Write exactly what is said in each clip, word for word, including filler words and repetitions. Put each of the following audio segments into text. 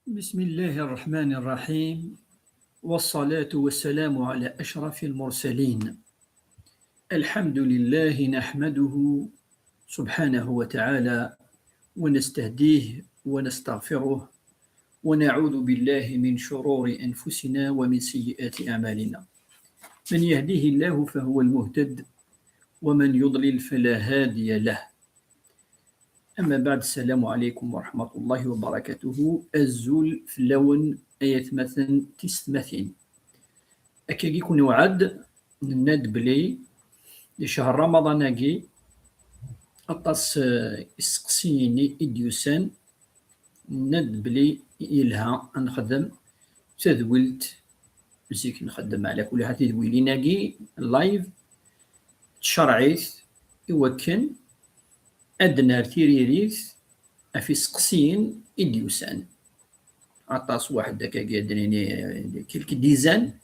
بسم الله الرحمن الرحيم، والصلاة والسلام على أشرف المرسلين. الحمد لله نحمده سبحانه وتعالى ونستهديه ونستغفره ونعوذ بالله من شرور أنفسنا ومن سيئات أعمالنا. من يهده الله فهو المهتد ومن يضلل فلا هادي له. Amma baɛd, ssalamu ɛalaykum wa raḥmatullahi wa barakatuhu. Azul fell-awen, ay atmaten tisetmatin. Akkagi kun iwɛed, nenna-d belli di cehṛ Ramaḍan-agi, aṭas, eh, isteqsiyen i d-yusan, nenna-d belli yelha ad nexdem tadwilt, zik nxeddem ɛla kulli ḥal tidwilin-agi live, tcerɛit i wakken ad d-nerr tiririt ɣef isteqsiyen i d-yusan. Aṭas, waḥed akkagi ad d-nini, eh, quelques dizaines,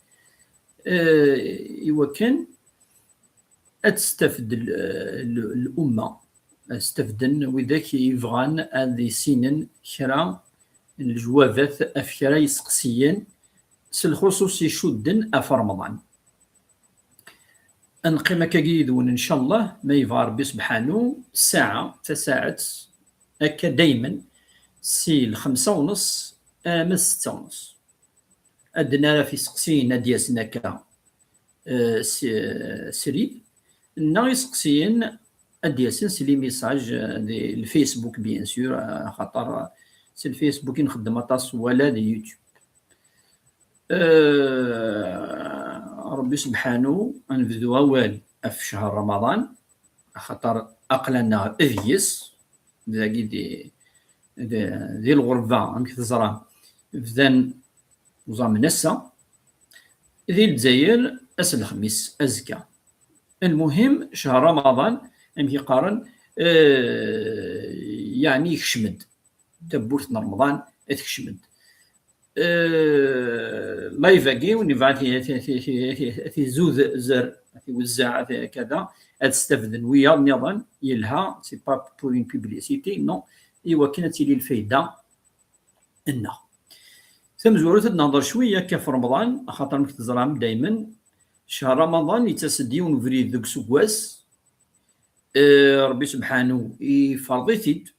eh, i wakken ad testafed l-, l-, l'umma, ad stafden widak yebɣan ad issinen kra n lejwabat ɣef kra iseqsiyen, s lxuṣuṣ icudden ɣef Remḍan. Ad neqqim akkagi yid-wen, ncallah, ma yebɣa Rebbi sebḥanu, ssaɛa, tasaɛet, akka daymen, si lxemsa u nneṣ arma d ssetta u nneṣ. Ad d-nerr ɣef iseqsiyen ad d-yasen akka, eh, s-, srid, neɣ iseqsiyen ad d-yasen s les messages, eh, di lFacebook, bien sûr, eh, axaṭer, eh, s lFacebook i nxeddem aṭas, wala di YouTube. Eh, Rebbi sebḥanu, ad nebdu awal ɣef ccher Ramaḍan, axaṭer aql-aneɣ deg-s, dagi di, di, di lɣerba, amek teẓram, bdan uẓamen ass-a, di Lezzayer ass n lexmis, azekka. Lmuhim, ccher Ramaḍan, amek i qqaren, eh, yeɛni yekcem-d. Tawwurt n Remḍan tekcem-d. Eh, live-agi, win yebɣa ti-, ti-, ti-, ti-, tizud zer, tiwezzeɛ, ti-, kada, ad stafden wiyaḍ nniḍen, yelha, c'est pas pour une publicité, non, i wakken ad tili lfayda nneɣ. Tamezwarut, ad nehḍer cwiya akka ɣef Remḍan, axaṭer amek teẓram daymen, ccher Ramaḍan yettas-d yiwen ubrid deg useggas, eh, Rebbi sebḥanu iferḍ-it-id,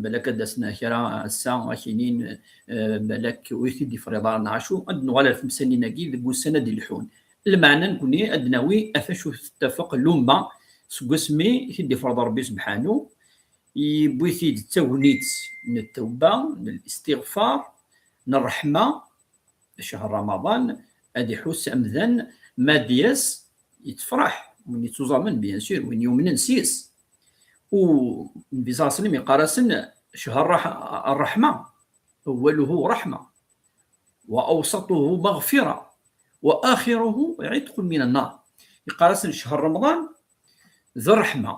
balak ad d-asen kra ass-a, ad k-inin, eh, balak ur t-id-ifriḍ ara neɣ acu, ad nuɣal ar temsalin-agi deg wussan ad d-ilḥun. Lmeɛna nekni ad d-nawi ɣef acu tettafaq lumma seg wasmi i t-id-ifreḍ Rebbi sebḥanu, yewwi-t-id d tagnit n ttawba, n listiɣfar, n ṛṛeḥma, ccher Ramaḍan, ad iḥuss amdan ma ad d-yas yettefraḥ, win yettuẓamen, bien sûr, win yumnen s-yes. U Nnbi ṣalla Llahu ɛalayhi wa sallam yeqqar-asen ccher ṛṛeḥ-, ṛṛeḥma, أوله رحمة، وأوسطه مغفرة، وآخره عتق من النار. Yeqqar-asen ccher Remḍan d ṛṛeḥma,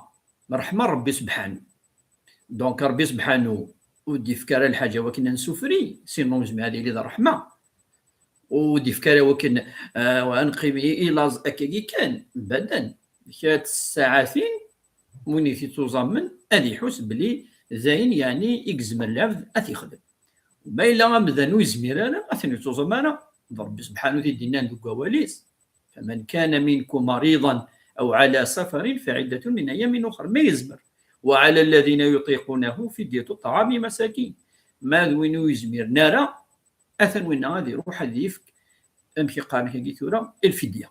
ṛṛeḥma n Rebbi sebḥanu. Donc, Rebbi sebḥanu ur d-yefki ara lḥaǧa wakken ad nsufri, sinon ur yezmir ad yili d ṛṛeḥma. Ur d-yefki ara wakken, eh, ad neqqim i, i laẓ akkagi kan, abadan. Kra n tsaɛatin, win i t-ittuẓamen ad iḥuss belli d ayen, yeɛni, i yezmer lɛebd ad t-ixdem. Ma yella amdan ur yezmir ara, ad ten-ittuẓam ara, d Rebbi sebḥanu i t-id-yennan deg wawal-is. فمن كان منكم مريضا أو على سفر فعدة من أيام أخر. Ma yezmer. وعلى الذين يطيقونه فدية طعام مساكين. Ma d win ur yezmiren ara, atan winna ad iruḥ ad yefk, amek i qqaren akkagi tura, lfidya.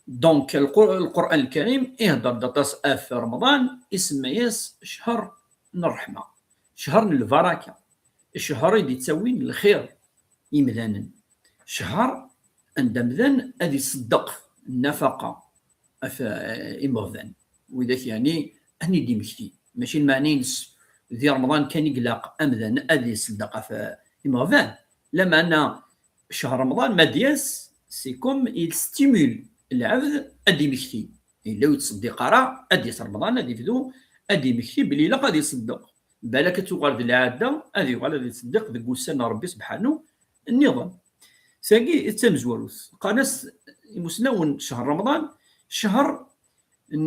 Donc, Lqur-, Lqur'an Lkarim ihedder-d aṭas ɣef Remḍan, isemma-yas ccher n ṛṛeḥma, ccher n lbaraka, ccher i d-ittawin lxir i yimdanen, ccher anda amdan ad iṣeddeq nnafaqa ɣef, eh, imeɣban, widak, yeɛni, ad ten-id-imekti. Mačči lmeɛna-ines di Remḍan kan i ilaq amdan ad iṣeddeq ɣef, eh, imeɣban. Lameɛna ccher Remḍan, ma d-yas, c'est comme il stimule lɛebd ad d-imekti. Yella ur yettṣeddiq ara, ad d-yas Remḍan, ad yebdu ad d-imekti belli ilaq ad iṣeddeq. Balak ad tuɣal d lɛada, ad yuɣal ad iṣeddiq deg wussan n Rebbi sebḥanu nniḍen. Tagi d tamezwarut. Qqaren-as imusnawen ccher Remḍan, ccher n,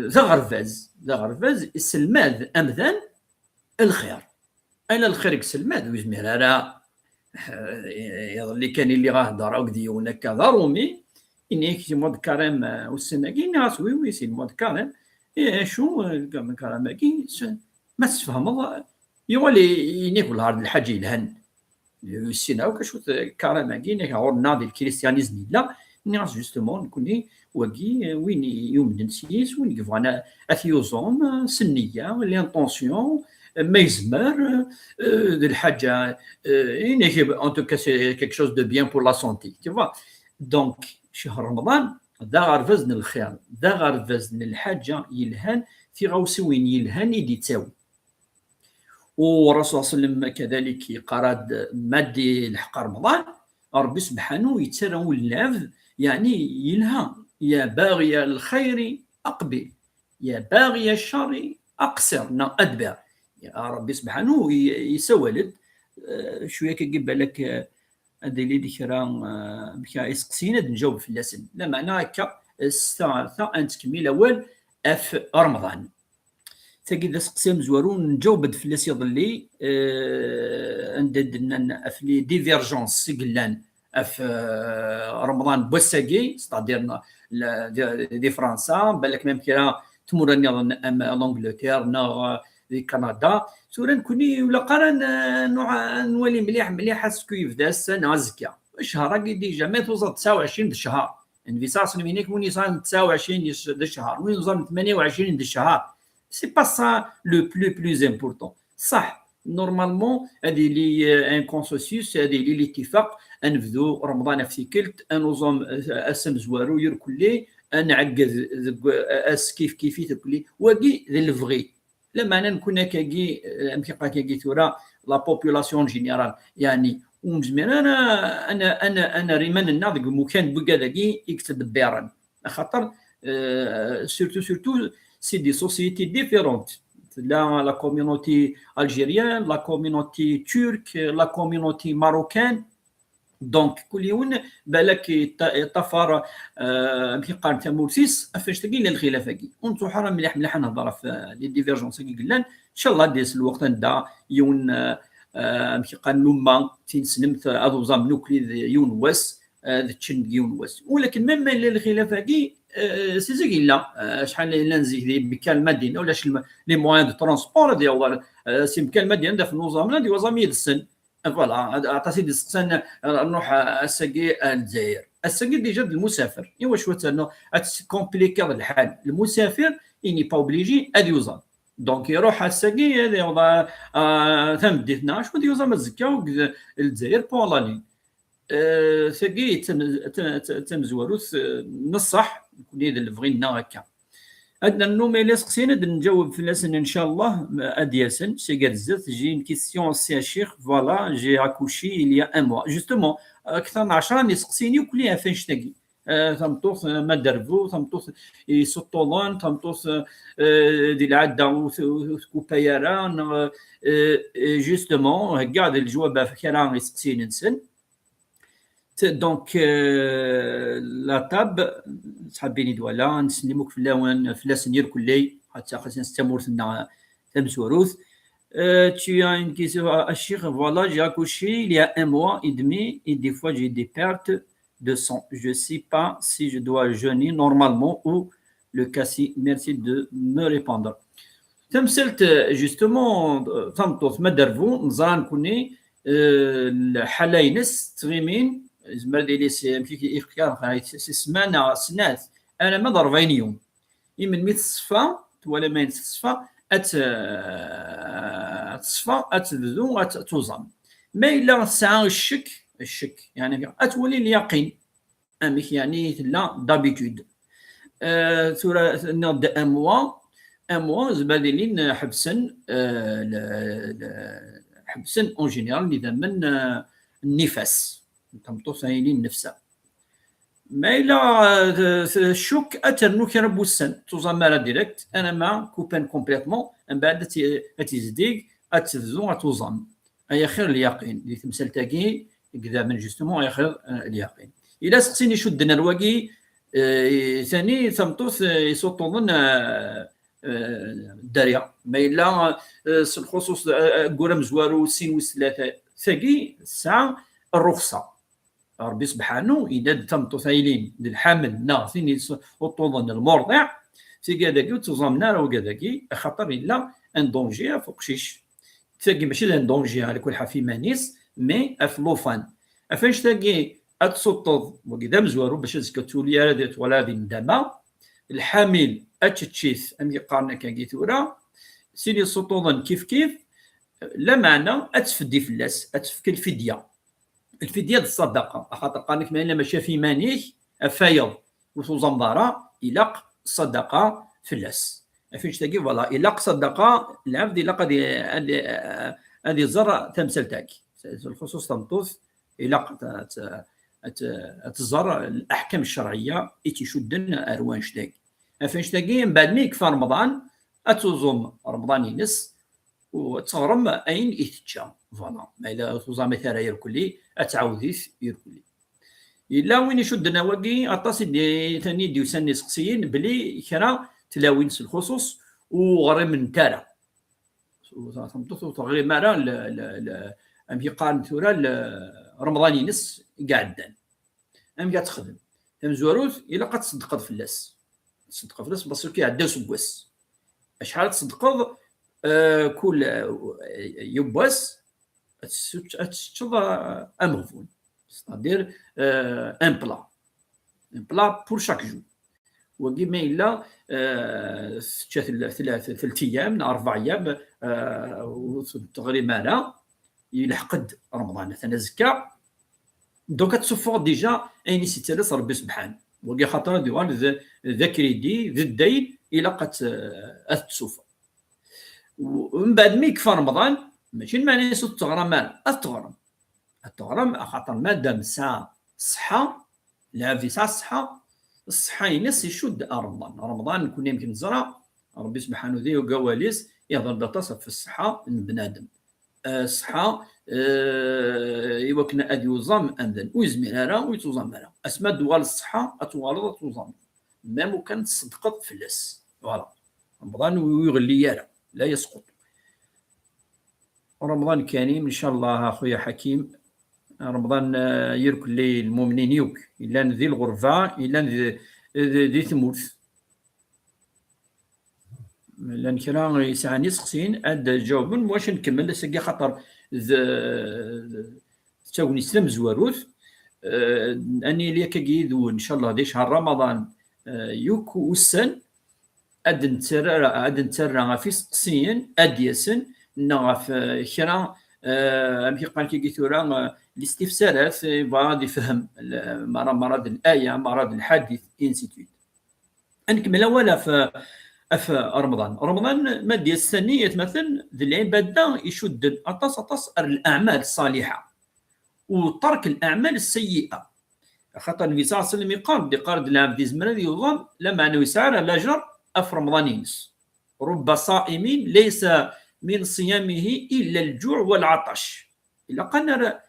d aɣerbaz, d aɣerbaz, iselmad amdan lxir. Ala lxir deg uselmad, ur yezmir ara. Eh, iḍelli kan i lliɣ a hedreɣ akked yiwen akka d aṛumi, ini-ak c'est le mois de carême, eh, ussan-agi, nniɣ-as oui, oui, c'est le mois de carême. Eh, acu, eh, le carême-agi, s-, ma tessefhmeḍ, eh, yuɣal i-, ini-ak wellah d lḥaǧa yelhan. Ur ssineɣ akk acu-t carême-agi, nniɣ ɣur-neɣ di lkristiyanizm yella, nniɣ-as justement, nekkni, wagi, eh, win i yumnen s yis, win yebɣan a, a t-yuẓum, eh, s nniya, l'intention, eh, ma yezmer, eh, d lḥaǧa, eh, ini-ak, en tout cas, c'est quelque chose de bien pour la santé, tu vois. Donc, ccher Remḍan d aɣerbaz n lxir, d aɣerbaz n lḥaǧa yelhan, tiɣawsiwin yelhan i d-ittawi. U Rasul صلى الله عليه وسلم كذلك yeqqar-d ma d-ilḥeq Remḍan, Ṛebbi سبحانه يترى ولنعبد، يعني يلها، يا باغي الخير أقبل، يا باغي الشر أقصر، neɣ أدبر. Ṛebbi سبحانه y-, yessawal-d, eh, cwiya kan balak, eh, ad yili d kra, eh, amek ara iseqsiyen ad nǧaweb fell-asen. Lameɛna akka, eh, s ta, ta, ad nettkemmil awal ɣef Remḍan. Tagi d aseqsi amezwaru, nǧaweb-d fell-as iḍelli, eh, anda d-nnan ɣef les divergences i yellan ɣef, eh, Remḍan n wass-agi, c'est-à-dire n-, la, di, di Fransa, balak même kra tmura nniḍen am l'Angleterre neɣ, eh, di Kanada. Tura nekkni ur ilaq ara n-, nuɣ-, nwali mliḥ, mliḥ, est-ce que yebda ass-a neɣ azekka. Ccher-agi déjà, ma tuẓaḍ tesɛa u ɛecrin d ccher. Nnbi صلى الله عليه وسلم yenna-k win yeẓran tesɛa u ɛecrin d ccher, win yeẓran tmanya u ɛecrin d ccher. C'est pas ça le plus, plus important. Ṣaḥ, normalement, ad yili, euh, un consensus, ad yili l'ittifaq, ad nebdu Remḍan ɣef tikkelt, ad nuẓum, euh, ass amezwaru irkelli, ad nɛegged deg, euh, ass kif kif-it irkelli. Wagi d lebɣi. Lameɛna nekkni akkagi, eh, amek iqqar akkagi tura, la population en général, yeɛni, ur nezmir ara ad n-, ad n-, ad nerr iman-nneɣ deg umukan n wigad-agi i yettdebbiren. Axaṭer, eh, surtout, surtout, c'est des sociétés différentes. Tella la communauté algérienne, la communauté turque, la communauté marocaine. Donc, kul yiwen, balak yeṭṭa-, yeṭṭafar, eh, amek i qqaren, tamurt-is, ɣef wanect-agi yella lxilaf-agi. Ur nettruḥ ara mliḥ, mliḥ ad nehder ɣef, eh, les divergences-agi yellan. Ncallah ad d-yas lweqt anda yiwen, eh, eh, amek i qqaren, lumma, tineslemt, eh, ad uẓamen nekkni d yiwen wass, eh, ad ččen deg yiwen wass. Walakin même ma yella lxilaf-agi, eh, si zik yella, eh, acḥal yellan zik di Mekka Lmadina, ulac lm-, les moyens de transport, ad yaweḍ ar, eh, si Mekka Lmadina, ad afen uẓamen, ad yuẓam yid-sen. Voilà, ad-, aṭas i d-isteqsan, eh, nruḥ, eh, ass-agi ar Lezzayer. Ass-agi déjà d lmusafer. Iwacu ad ternuḍ, ad teskomplikiḍ lḥal? Lmusafer, il n'est pas obligé ad yuẓam. Donc, iruḥ ass-agi, ad yaweḍ, eh, tameddit-nneɣ, acu ad yuẓam azekka deg Lezzayer pour la ligne. Eh, tagi d tam-, d tam-, d tamezwarut, eh, n ṣṣeḥ, nekkni d lebɣi-nneɣ akka. Ad nernu ma yella iseqsiyen, ad nǧaweb fell-asen, ncallah, ad d-yasen. Seg ar zdat, j'ai une question aussi, a ccix. Voilà, j'ai accouché il y a un mois. Justement, akter n ɛecra n yiseqsiyen yakk ɣef wanect-agi. Eh, tameṭṭut, eh, ma d rrbu, tameṭṭut yessuṭṭuḍen, tameṭṭut, eh, di lɛadda ur t-, ur tkuppay ara, neɣ, eh, eh, justement, heggaɣ-d lejwab ɣef kra n yiseqsiyen-nsen. T-, donc, euh, la table, ttḥabbin iwala, nsellem akk fell-awen, fell-asen irkelli, ḥatta xas s tamurt-nneɣ tamezwarut. Euh, tu as une question, a ccix, voilà, j'ai accouché il y a un mois et demi et des fois j'ai des pertes de sang. Je sais pas si je dois jeûner normalement ou le casser. Merci de me répondre. Tamsalt, justement, tameṭṭut ma d rrbu, neẓra nekkni, eh, lḥala-ines tettɣimi, yezmer ad yili si, amek i, i, si ssmana, snat, alamma d rebɛin yum. I melmi teṣfa, twala ma teṣfa, ad t-, ad teṣfa, ad tebdu, ad t-, tuẓam. Ma yella tesɛa ccek, ccek, yeɛni ad twali lyaqin. Amek yeɛni tella d'habitude. Euh, tura tenniḍ-d un mois, un mois, zba d ilin ḥebsen, euh, le, le, ḥebsen en général n idammen, euh, nnifas. Tameṭṭut-a ilin nnefsa. Ma yella, euh, tcukk, ad ternu kra n wussan, tuẓam ara direct, alamma kupan complètement, mbeɛd ad t-, ad tizdig, ad tebdu, ad tuẓam. Ay axir lyaqin, di temsalt-agi, deg idammen, justement, ay axir, euh, lyaqin. Yella seqsi icudden ar wagi, eh, tani tameṭṭut, eh, isuṭṭuḍen, eh, eh, dderya. Ma yella, eh, s lxuṣuṣ, eh, ayyur amezwaru, sin wis tlata, tagi tesɛa rruxṣa. Ṛebbi sebḥanu yenna-d tameṭṭut ay ilin d lḥamel neɣ tin yesuṭṭuḍen lmurḍiɛ, tigad-agi ur ttuẓamen ara wigad-agi, axaṭer yella un danger ɣef uqcic. Tagi mačči d un danger, ɛla kulli ḥal ɣef iman-is, mais ɣef llufan. Ɣef annect-agi ad tsuṭṭeḍ, wagi d amezwaru, bac azekka ur tuli ara di, twala di nndama. Lḥamil ad tečč-it, amek i qqaren akkagi tura, sin yesuṭṭuḍen kif kif, lameɛna ad tfeddi fell-as, ad tefk lfidya. Lfidya d ṣṣadaqa, axaṭer qqaren-ak ma yella mačči ɣef iman-ik, ɣef wayeḍ ur tuẓameḍ ara, ilaq ṣṣadaqa fell-as. Ɣef annect-agi, voilà, ilaq ṣṣadaqa, lɛebd ilaq ad i-, ad i-, ad iẓer tamsalt-agi. S lxuṣuṣ tameṭṭut, ilaq ad, ad, ad, ad tẓer leḥkam ccerɛiyya i tt-icudden ar wannect-agi. Ɣef annect-agi, mbeɛd mi yekfa Remḍan, ad tuẓum Remḍan-ines, u ad teɣrem ayen i tečča. Voilà. Ma yella ur tuẓamit ara irkelli, ad tɛawdit irkelli. Yella win icudden awagi, aṭas i d-, tani d-yusan iseqsiyen, bli kra tlawin s lxuṣuṣ ur ɣriment ara. Tameṭṭut ur teɣrim ara l-, l-, l-, amek i qqaren tura, l-, Remḍan-ines i iɛeddan. Amek ad texdem? Tamezwarut, ilaq ad tṣeddqeḍ fell-as. Tṣeddqeḍ fell-as, parce que iɛedda useggas. Acḥal ad tṣeddqeḍ, eh, kul, eh, yiwwas, ad tessečč-, ad teččeḍ, eh, ameɣbun. C'est-à-dire, eh, un plat. Un plat pour chaque jour. Wagi ma yella, eh, tečča tel-, tel-, tel-, telt ayyam, neɣ rebɛa ayyam, eh, ur teɣrim ara, yelḥeq-d Remḍan, atan azekka. Donc, ad tsuffɣeḍ déjà ayen i s-yettalas Rebbi Sebḥan. Wagi xaṭer ad yuɣal d, d akridi, d ddayn, ilaq ad t-, ad t-tsuffɣeḍ. U mbeɛd mi yekfa Remḍan, mačči lmeɛna-s ur teɣram ara, ad teɣrem. Ad teɣrem, axaṭer madam tesɛa ṣṣeḥḥa, lɛebd yesɛa ṣṣeḥḥa, ṣṣeḥḥa-ines icudd ar Remḍan. Remḍan, nekkni amek neẓra, Rebbi Sebḥanu di awal-is, ihḍer-d aṭas ɣef ṣṣeḥḥa n bnadem. Eh, ṣṣeḥḥa, eh, i wakken ad yuẓam amdan. Ur yezmir ara, ur yettuẓam ara. Asmi ad d-tuɣal ṣṣeḥḥa, ad tuɣaleḍ ad tuẓameḍ. Même ukan tṣeddqeḍ fell-as. Voilà. Remḍan ur iɣelli ara. لا يسقط. رمضان كريم إن شاء الله أخويا حكيم. رمضان، eh, irkelli lmumnin yakk yellan di lɣerba, yellan di, di, di tmurt. Llan kra yesɛan iseqsiyen, ad ǧawben, wac nkemmel ass-agi, xaṭer d, d, d tagnit tamezwarut. Eh, ad nili akkagi yid-wen, ncallah, di ccher Ramaḍan, eh, yakk ussan, ad nettarra, ad nettarra ɣef iseqsiyen, ad d-yasen, neɣ ɣef, eh, kra, eh, amek i qqaren akkagi tura, eh, listifsarat, eh, yebɣa ad ifhem, eh, mara, mara d laya, mara d lḥadit, ainsi de suite. Ad nkemmel awal ɣef, ɣef Remḍan. Remḍan, ma d-yas sani, atmaten, d lɛibada icudden aṭas, aṭas ar leɛmal ṣṣaliḥa. U terk leɛmal seyyi'a. Axaṭer Nnbi ṣalla Llahu ɛalayhi wa sallam iqqar-d, iqqar-d lɛebd izmer ad yuẓam, lameɛna ur yesɛi ara lajer ɣef Remḍan-ines. رب صائم ليس من صيامه إلا الجوع والعطش. Ilaq ad nerr,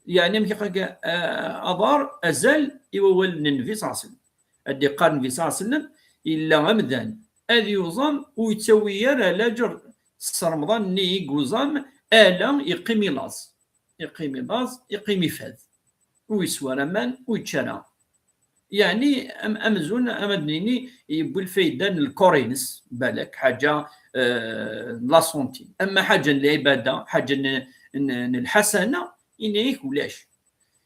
yeɛni, amek i qqaren, eh, aḍar, azal i wawal n Nnbi ṣalla Llahu ɛalayhi wa sallam. Ad d-iqqar Nnbi ṣalla Llahu ɛalayhi wa sallam, illa amdan ad yuẓam ur yettawi ara lajer s Remḍan-nni i yuẓam, ala yeqqim i laẓ. Yeqqim i laẓ, yeqqim ifad. Ur yeswi ara aman, ur yečči ara. Yeɛni, am-, amzun, am ad nini, yewwi lfayda n lkor-ines, balak, ḥaǧa, eh, n la santé. Ama ḥaǧa n lɛibada, ḥaǧa n, n, n lḥasana, ini-ak ulac.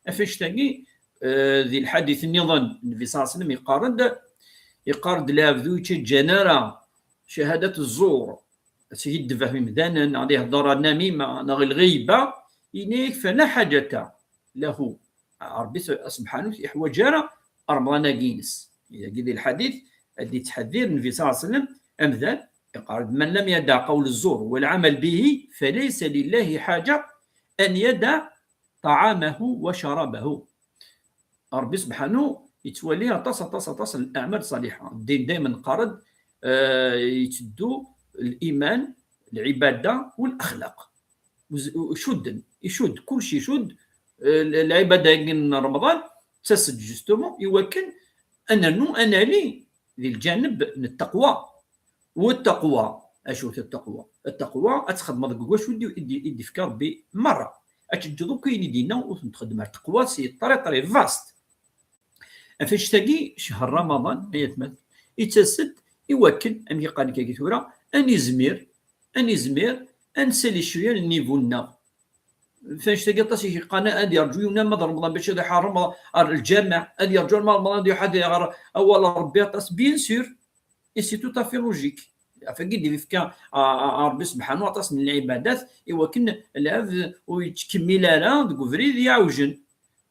Ɣef annect-agi, eh, di lḥadit nniḍen, Nnbi ṣalla Llahu ɛalayhi wa sallam iqqar-d, iqqar-d, lɛebd ur yettaǧǧan ara cahadat zzur, ad skiddbeɣ imdanen, ad ihder nnamima, neɣ lɣiba, ini-ak, fala ḥaǧata lahu. Ṛebbi s-, subḥanu ur yeḥwaǧ ara Remḍan-agi-ines. Yagi di lḥadit, ad d-yettḥeddir Nnbi ṣalla Llahu ɛalayhi wa sallam, amdan, iqqar-d, من لم يدع قول الزور والعمل به فليس لله حاجة أن يدع طعامه وشرابه. Ṛebbi subḥanu yettwali aṭas, aṭas, aṭas n leɛmal ṣaliḥa. Ddin daymen qqaren-d, eh, yetteddu liman, lɛibada, u lexlaq. U z-, u cudden, icudd, kulci icudd, eh, l-, lɛibada-agi n Remḍan, d tased justement, i wakken ad nernu, ad nali di lǧaneb n ttaqwa. Wa ttaqwa. Acu d ttaqwa? Ttaqwa ad txedmeḍ deg wacu i d-, i d-, i d-ifka Rebbi merra. Ad teǧǧeḍ akk ayen i d-yenna ur ten-txeddem ara. Ttaqwa c'est très très vaste. Ɣef annect-agi, ccher Ramadan, ay atmaten, ittas-d i wakken, amek i qqaren akka tura, ad nizmir, ad nizmir ad nsali cwiya n niveau-nneɣ. Ɣef annect-agi aṭas i yeqqaren ad yerǧu yiwen arma d Remḍan bac ad iḥar Remḍan ar lǧameɛ, ad yerǧu arma Remḍan ad iḥad ɣer awal n Rebbi aṭas, bien sûr, et c'est tout à fait logique. Ɣef wagi i d-ifka a, a, a Rebbi Sebḥanu aṭas n lɛibadat i wakken lɛebd ur yettkemmil ara deg ubrid iɛewjen.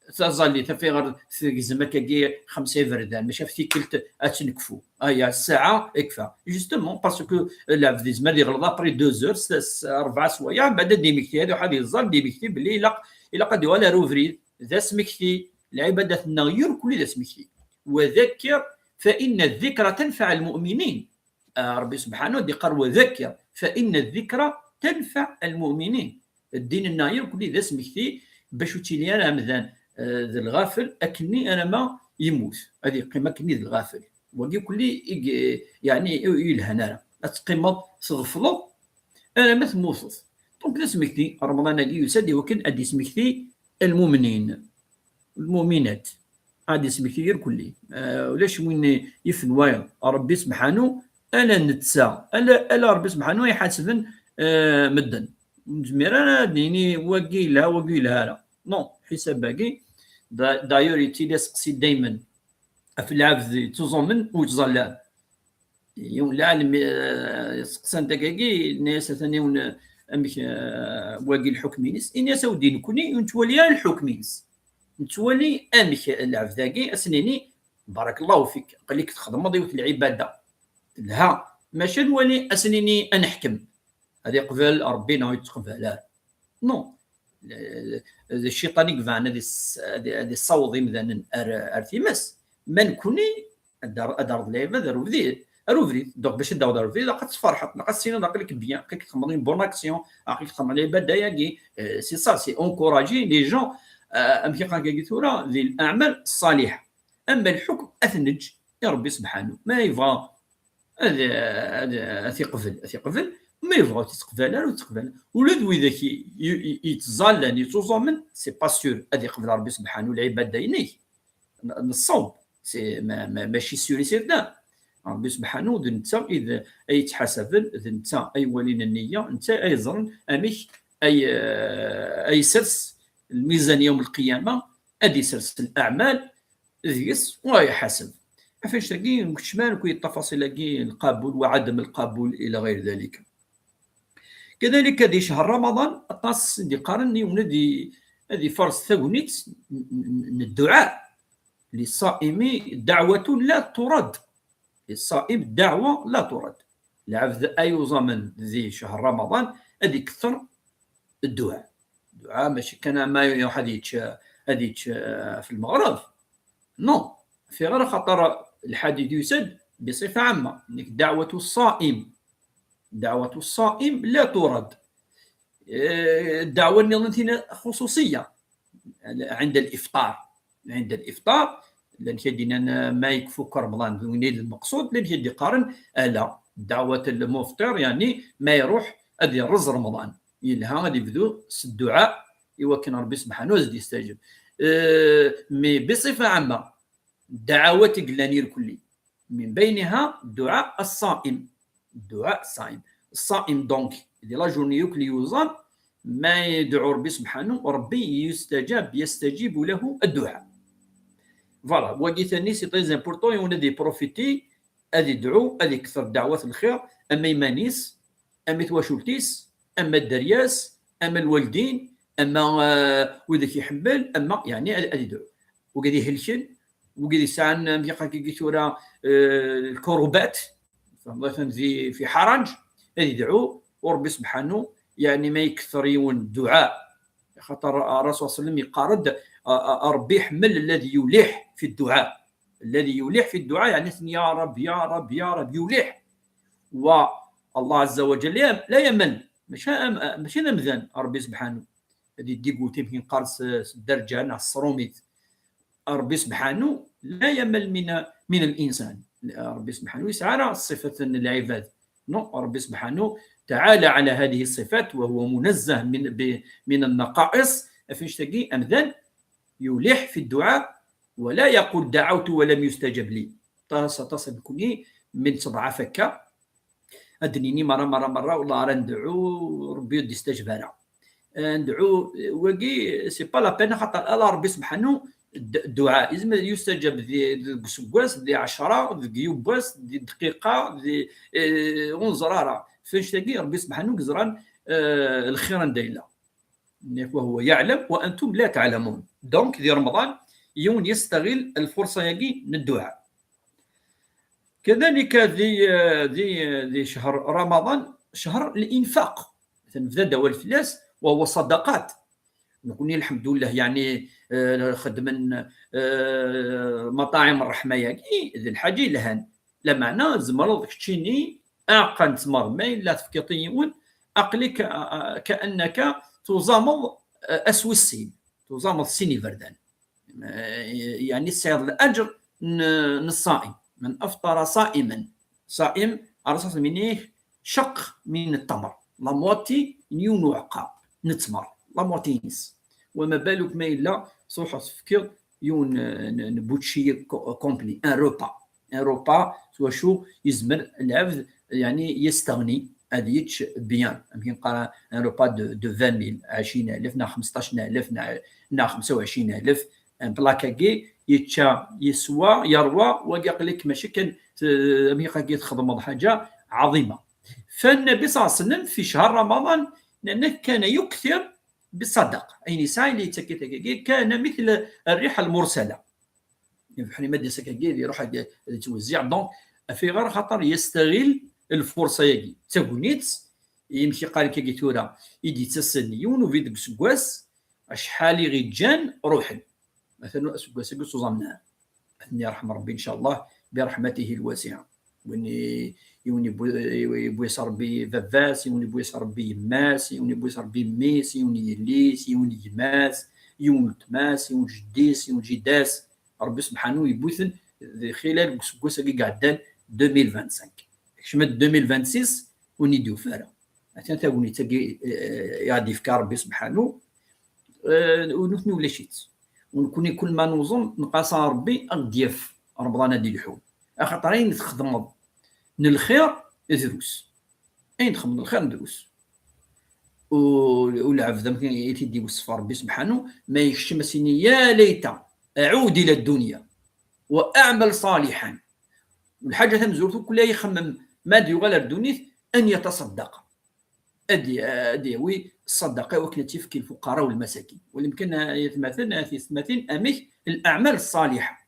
Taẓallit, af ayɣer tgezm akkagi xemsa iberdan, maca ɣef tikkelt ad tt-nekfu. Aya, ssaɛa, ikfa. Justement, parce que lɛebd yezmer ad yeɣleḍ après deux heures, s, s, rebɛa swayeɛ, mbeɛd ad d-imekti, ad iruḥ ad yeẓẓal, ad d-imekti belli ilaq, ilaq ad yuɣal ar ubrid. D asmekti, lɛibadat-nneɣ irkelli d asmekti. وذكر فإن الذكرى تنفع المؤمنين. Ah, Rebbi Sebḥanu ad d-iqqar: وذكر فإن الذكرى تنفع المؤمنين. Ddin-nneɣ irkelli d asmekti bac ur ttili ara amdan, eh, d lɣafel akkenni alamma yemmut. Ad yeqqim akkenni d lɣafel. Wagi kulli i g-, yeɛni, i, i yelhan ara. Ad teqqimeḍ tɣefleḍ alamma temmuteḍ. Donc d asmekti, Remḍan-agi yusa-d i wakken ad d-ismekti lmumnin, lmuminat. Ad d-ismekti irkelli. Eh, ulac win yifen wayeḍ. Rebbi Sebḥanu, ala netta, ala, ala Rebbi Sebḥanu i iḥasben, eh, medden. Ur nezmir ara ad nini wagi yelha, wagi yelha ara. Non, ḥisab-agi, da-, d'ailleurs, yettili aseqsi daymen ɣef lɛebd yettuẓumen u yettẓallan. Yiwen lɛalem, eh, seqsan-t akkagi, yenna-yas atan yiwen, eh, amek, eh, wagi lḥukm-ines? Ini-as: a wdi, nekni ur nettwali ara lḥukm-ines. Nettwali amek lɛebd-agi, ad s-nini: barakallahu fik, aql-ik txedmeḍ yiwet lɛibada telha, maca nwali ad s-nini ad neḥkem, ad iqbel Rebbi neɣ ur yettqbal ara. Non. D cciṭan i yebɣan ad is-, ad, ad issaweḍ imdanen ar, ar times. Ma nekni, ad d-, ad d-terreḍ lɛibad ar ubrid, ar ubrid. Donc, bac ad d-taweḍ ar ubrid, ilaq ad tferḥeḍ, ilaq ad tessineḍ aql-ik bien, aql-ik txedmeḍ une bonne action, aql-ik txedmeḍ lɛibada-agi, euh, c'est ça, c'est encourager les gens, euh, amek i qqaren akka tura, di l'aɛmal ṣṣaliḥa. Ama lḥukm, ad t-neǧǧ i Rebbi Sebḥanu. Ma yebɣa ad, ad, ad t-iqbel, ad t-iqbel. Ma yebɣa ur t-iqbal ara, ur t-iqbal ara. Ula d widak i, i, i, yettẓallan, yettuẓumen, c'est pas sûr ad iqbel Rebbi Sebḥanu lɛibada-inek. N-, n ṣṣawm. C'est, ma, ma, mačči sûr et certain. Rebbi Sebḥanu d netta i d, ay yettḥasaben, d netta ay walin nniya, netta ay yeẓran amek ay, eh, ay isers lmizan yawm lqiyama, ad isers l'aɛmal, deg-s u iḥaseb. Ɣef annect-agi, ur keččem ara nekk i ttafaṣil-agi, lqabul wa ɛadem lqabul ila ɣayr dalika. Kadalik, di ccher Ramadan, aṭas i d-iqqaren yiwen ad i-, ad ifaṛes tagnit n, n, n dduɛa. للصائم دعوة لا ترد. للصائم دعوة لا ترد. Lɛebd ay uẓamen di ccher Ramadan ad ikter dduɛa. Dduɛa mačči kan ama iruḥ ad yečč, ad yečč, eh, ɣef lmeɣreb. Non. Fiɣ ara xaṭer lḥadit yusa-d بصفة عامة. Nekk دعوة الصائم. دعوة الصائم لا ترد. Eh, ddeɛwa nniḍen tina xuṣuṣiyya. عند الإفطار. عند الإفطار, llan kra d-yennan ma yekfa akk Remḍan, d win i d lmeqṣud, llan kra d-iqqaren ala, ddeɛwat lmufṭir, yeɛni ma iruḥ ad irreẓ Remḍan, yelha ad ibdu s dduɛa i wakken Rebbi Sebḥanu ad s-d-yestajeb. Eh, mais بصفة عامة, ddeɛwat i yellan irkelli. من بينها دعاء الصائم. دعاء الصائم. الصائم donc, di la journée yakk li yuẓam, ma yedɛu Rebbi Sebḥanu, Rebbi يستجاب, يستجيب له الدعاء. Voilà, wagi tani c'est très important, yiwen ad iprofiti, ad idɛu, ad ikter ddeɛwat n lxir, ama iman-is, ama i twacult-is, ama dderya-s, ama lwaldin, ama, eh, widak iḥemmel, ama, yeɛni, ad, ad idɛu. Wigad ihelken, wigad yesɛan, amek i qqaren tura, eh, lkurubat, tfehmeḍ, atan di, fi ḥaraǧ, ad idɛu, u Rebbi Sebḥanu, yeɛni ma ikter yiwen dduɛa. Xaṭer Ṛṛasul صلى الله عليه وسلم yeqqar-d, a, a, a Rebbi iḥemmel الذي يلح في الدعاء. الذي يلح في الدعاء, yeɛni, ya Rab, ya Rab, ya Rab, yulih. Wa Allah عز وجل la yam-, la yamel. Mačči am-, mačči d amdan, Rebbi Sebḥanu. Ad iddigut imkin qqar s, s dderǧa neɣ s tṛumit. Rebbi Sebḥanu la yamel min, min الإنسان. Rebbi Sebḥanu yesɛa ara ṣṣifat n lɛibad. Non, Ṛebbi subḥanahu تعالى على هذه الصفات وهو منزه من ب- من النقائص. Ɣef annect-agi, amdan يلح في الدعاء ولا يقول دعوت ولم يستجب لي. Aṭas, aṭas nekkni mi nettḍeɛɛef akka, ad d-nini merra, merra, merra, والله ara nedɛu, Ṛebbi ur d-istaǧeb ara. Eh, nedɛu, eh, wagi, c'est pas la peine, xaṭer ala Ṛebbi subḥanahu, d- dduɛa, yezmer ad yustaǧab di, deg useggas, di ɛecṛa, deg yiwwas, di dqiqa, di, eh, ur neẓri ara. Ɣef annect-agi, Ṛebbi subḥanahu i yeẓran, eh, lxir anda yella. وهو يعلم وأنتم لا تعلمون. Donc, di Remḍan, yiwen yestaɣil lfurṣa-agi n dduɛa. كذلك di, di, di ccher Remḍan, ccher n linfaq. Nebda-d awal fell-as, وهو صدقات. Nekkni, lḥemdullah, yeɛni, eh, xeddmen, eh, maṭaɛim ṛṛeḥma-agi, d lḥaǧa yelhan. Lameɛna, tzemreḍ keččini, aɛeqqa n ttmer, ma yella tefkiḍ i yiwen, aql-ik, eh, eh, كأنك tuẓameḍ, eh, ass wis sin, tuẓameḍ sin iberdan. Eh, yeɛni tesɛiḍ laǧer n, n ṣṣaim. من أفطر صائما. Ṣṣaim, ara s-, minnih caq min ttmer. La moitié n yiwen uɛeqqa n ttmer. La moitié-ines. Wa ma baluk ma yella truḥeḍ tefkiḍ yiwen, eh, n, n bučči co- complet, un repas. Un repas, s wacu yezmer lɛebd, yeɛni, yesteɣni, ad yečč bien. Amek i neqqar, un repas de, de vingt mille, ɛecrin alef, neɣ xemseṭṭac alef, neɣ, neɣ xemsa u ɛecrin alef. Un plat-agi, yečča, yeswa, yerwa, wagi aql-ik mačči kan, eh, amek agi txedmeḍ ḥaǧa ɛaḍima. فالنبي صلى الله عليه وسلم في شهر رمضان, لأنه كان يكثر بالصدقة. Ayen yesɛa, yella yettak-it akkagi, كان مثل الريح المرسلة. Ibeḥri ma d-yas akkagi, ad iruḥ ad, ad yettwezziɛ. Donc, ɣef ayɣer? Xaṭer yestaɣil lfurṣa-agi. D tagnit, amek i qqaren akkagi tura, i d-yettasen yiwen ubrid deg useggas, acḥal i ɣ-iǧǧan ruḥen. Atan aseggas-agi ur ttuẓamen ara. Ad ten-yerḥem Ṛebbi, ncallah, برحمته الواسعة. Win i, yiwen yewwi-, yewwi-yas Ṛebbi baba-s, yiwen yewwi-yas Ṛebbi yemma-s, yiwen yewwi-yas Ṛebbi mmi-s, yiwen yelli-s, yiwen gma-s, yiwen weltma-s, yiwen jeddi-s, yiwen jida-s. Ṛebbi subḥanahu yewwi-ten di xilal n useggas-agi iɛeddan, deux mille vingt-cinq. Kecmen-d deux mille vingt-six, ur ten-id-yufi ara. Atan tagnit-agi, eh, i ɣ-d-yefka Ṛebbi subḥanahu, eh, u nutni ulac-itt. U nekkni kul ma nuẓem, nqas ɣer Ṛebbi ad ɣ-d-yaf Remḍan ad d-ilḥu. Axaṭer ayen txedmeḍ n lxir, drus. Ayen txedmeḍ n lxir, drus. U, u lɛebd amek i t-id-iwessef Ṛebbi subḥanahu, ma yekcem ad s-yini: يا ليت أعود إلى الدنيا وأعمل صالحا. Lḥaǧa tamezwarut, kul ay ixemmem ma ad yuɣal ar ddunit, أن يتصدق. Ad y-, ad yawi ṣṣadaqa i wakken ad tt-yefk i lfuqara u lmasakin. Walimkan, ay atmaten, ay tiyessetmatin, amek? الأعمال الصالحة.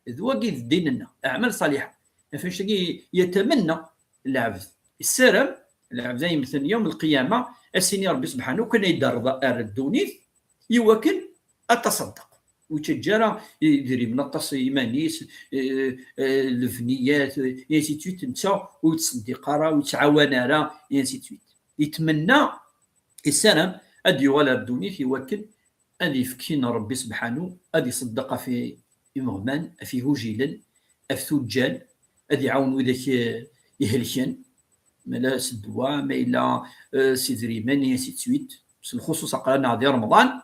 D wagi d ddin-nneɣ, أعمال صالحة. Ɣef annect-agi yetamenna lɛebd, yessaram lɛebd ad yemmet yawm lqiyama, ad s-yini Ṛebbi subḥanahu, kan ay d-terreḍ ar ddunit, i wakken ad taṣeddeq. Ur yettaǧǧa ara idrimen aṭas i yiman-is, eh, eh, lebniyat, eh, ainsi de suite, netta ur yettṣeddiq ara, ur yettɛawan ara, ainsi de suite. Yetmenna, yessaram ad yuɣal ar ddunit i wakken ad yefk tin n Ṛebbi subḥanahu, ad iṣeddeq ɣef imeɣban, ɣef igujilen, ɣef tuǧǧal, ad iɛawen widak, eh, ihelken, ma yella s ddwa, ma yella, eh, s idrimen, ainsi de suite. S lxuṣuṣ aql-aneɣ di Remḍan,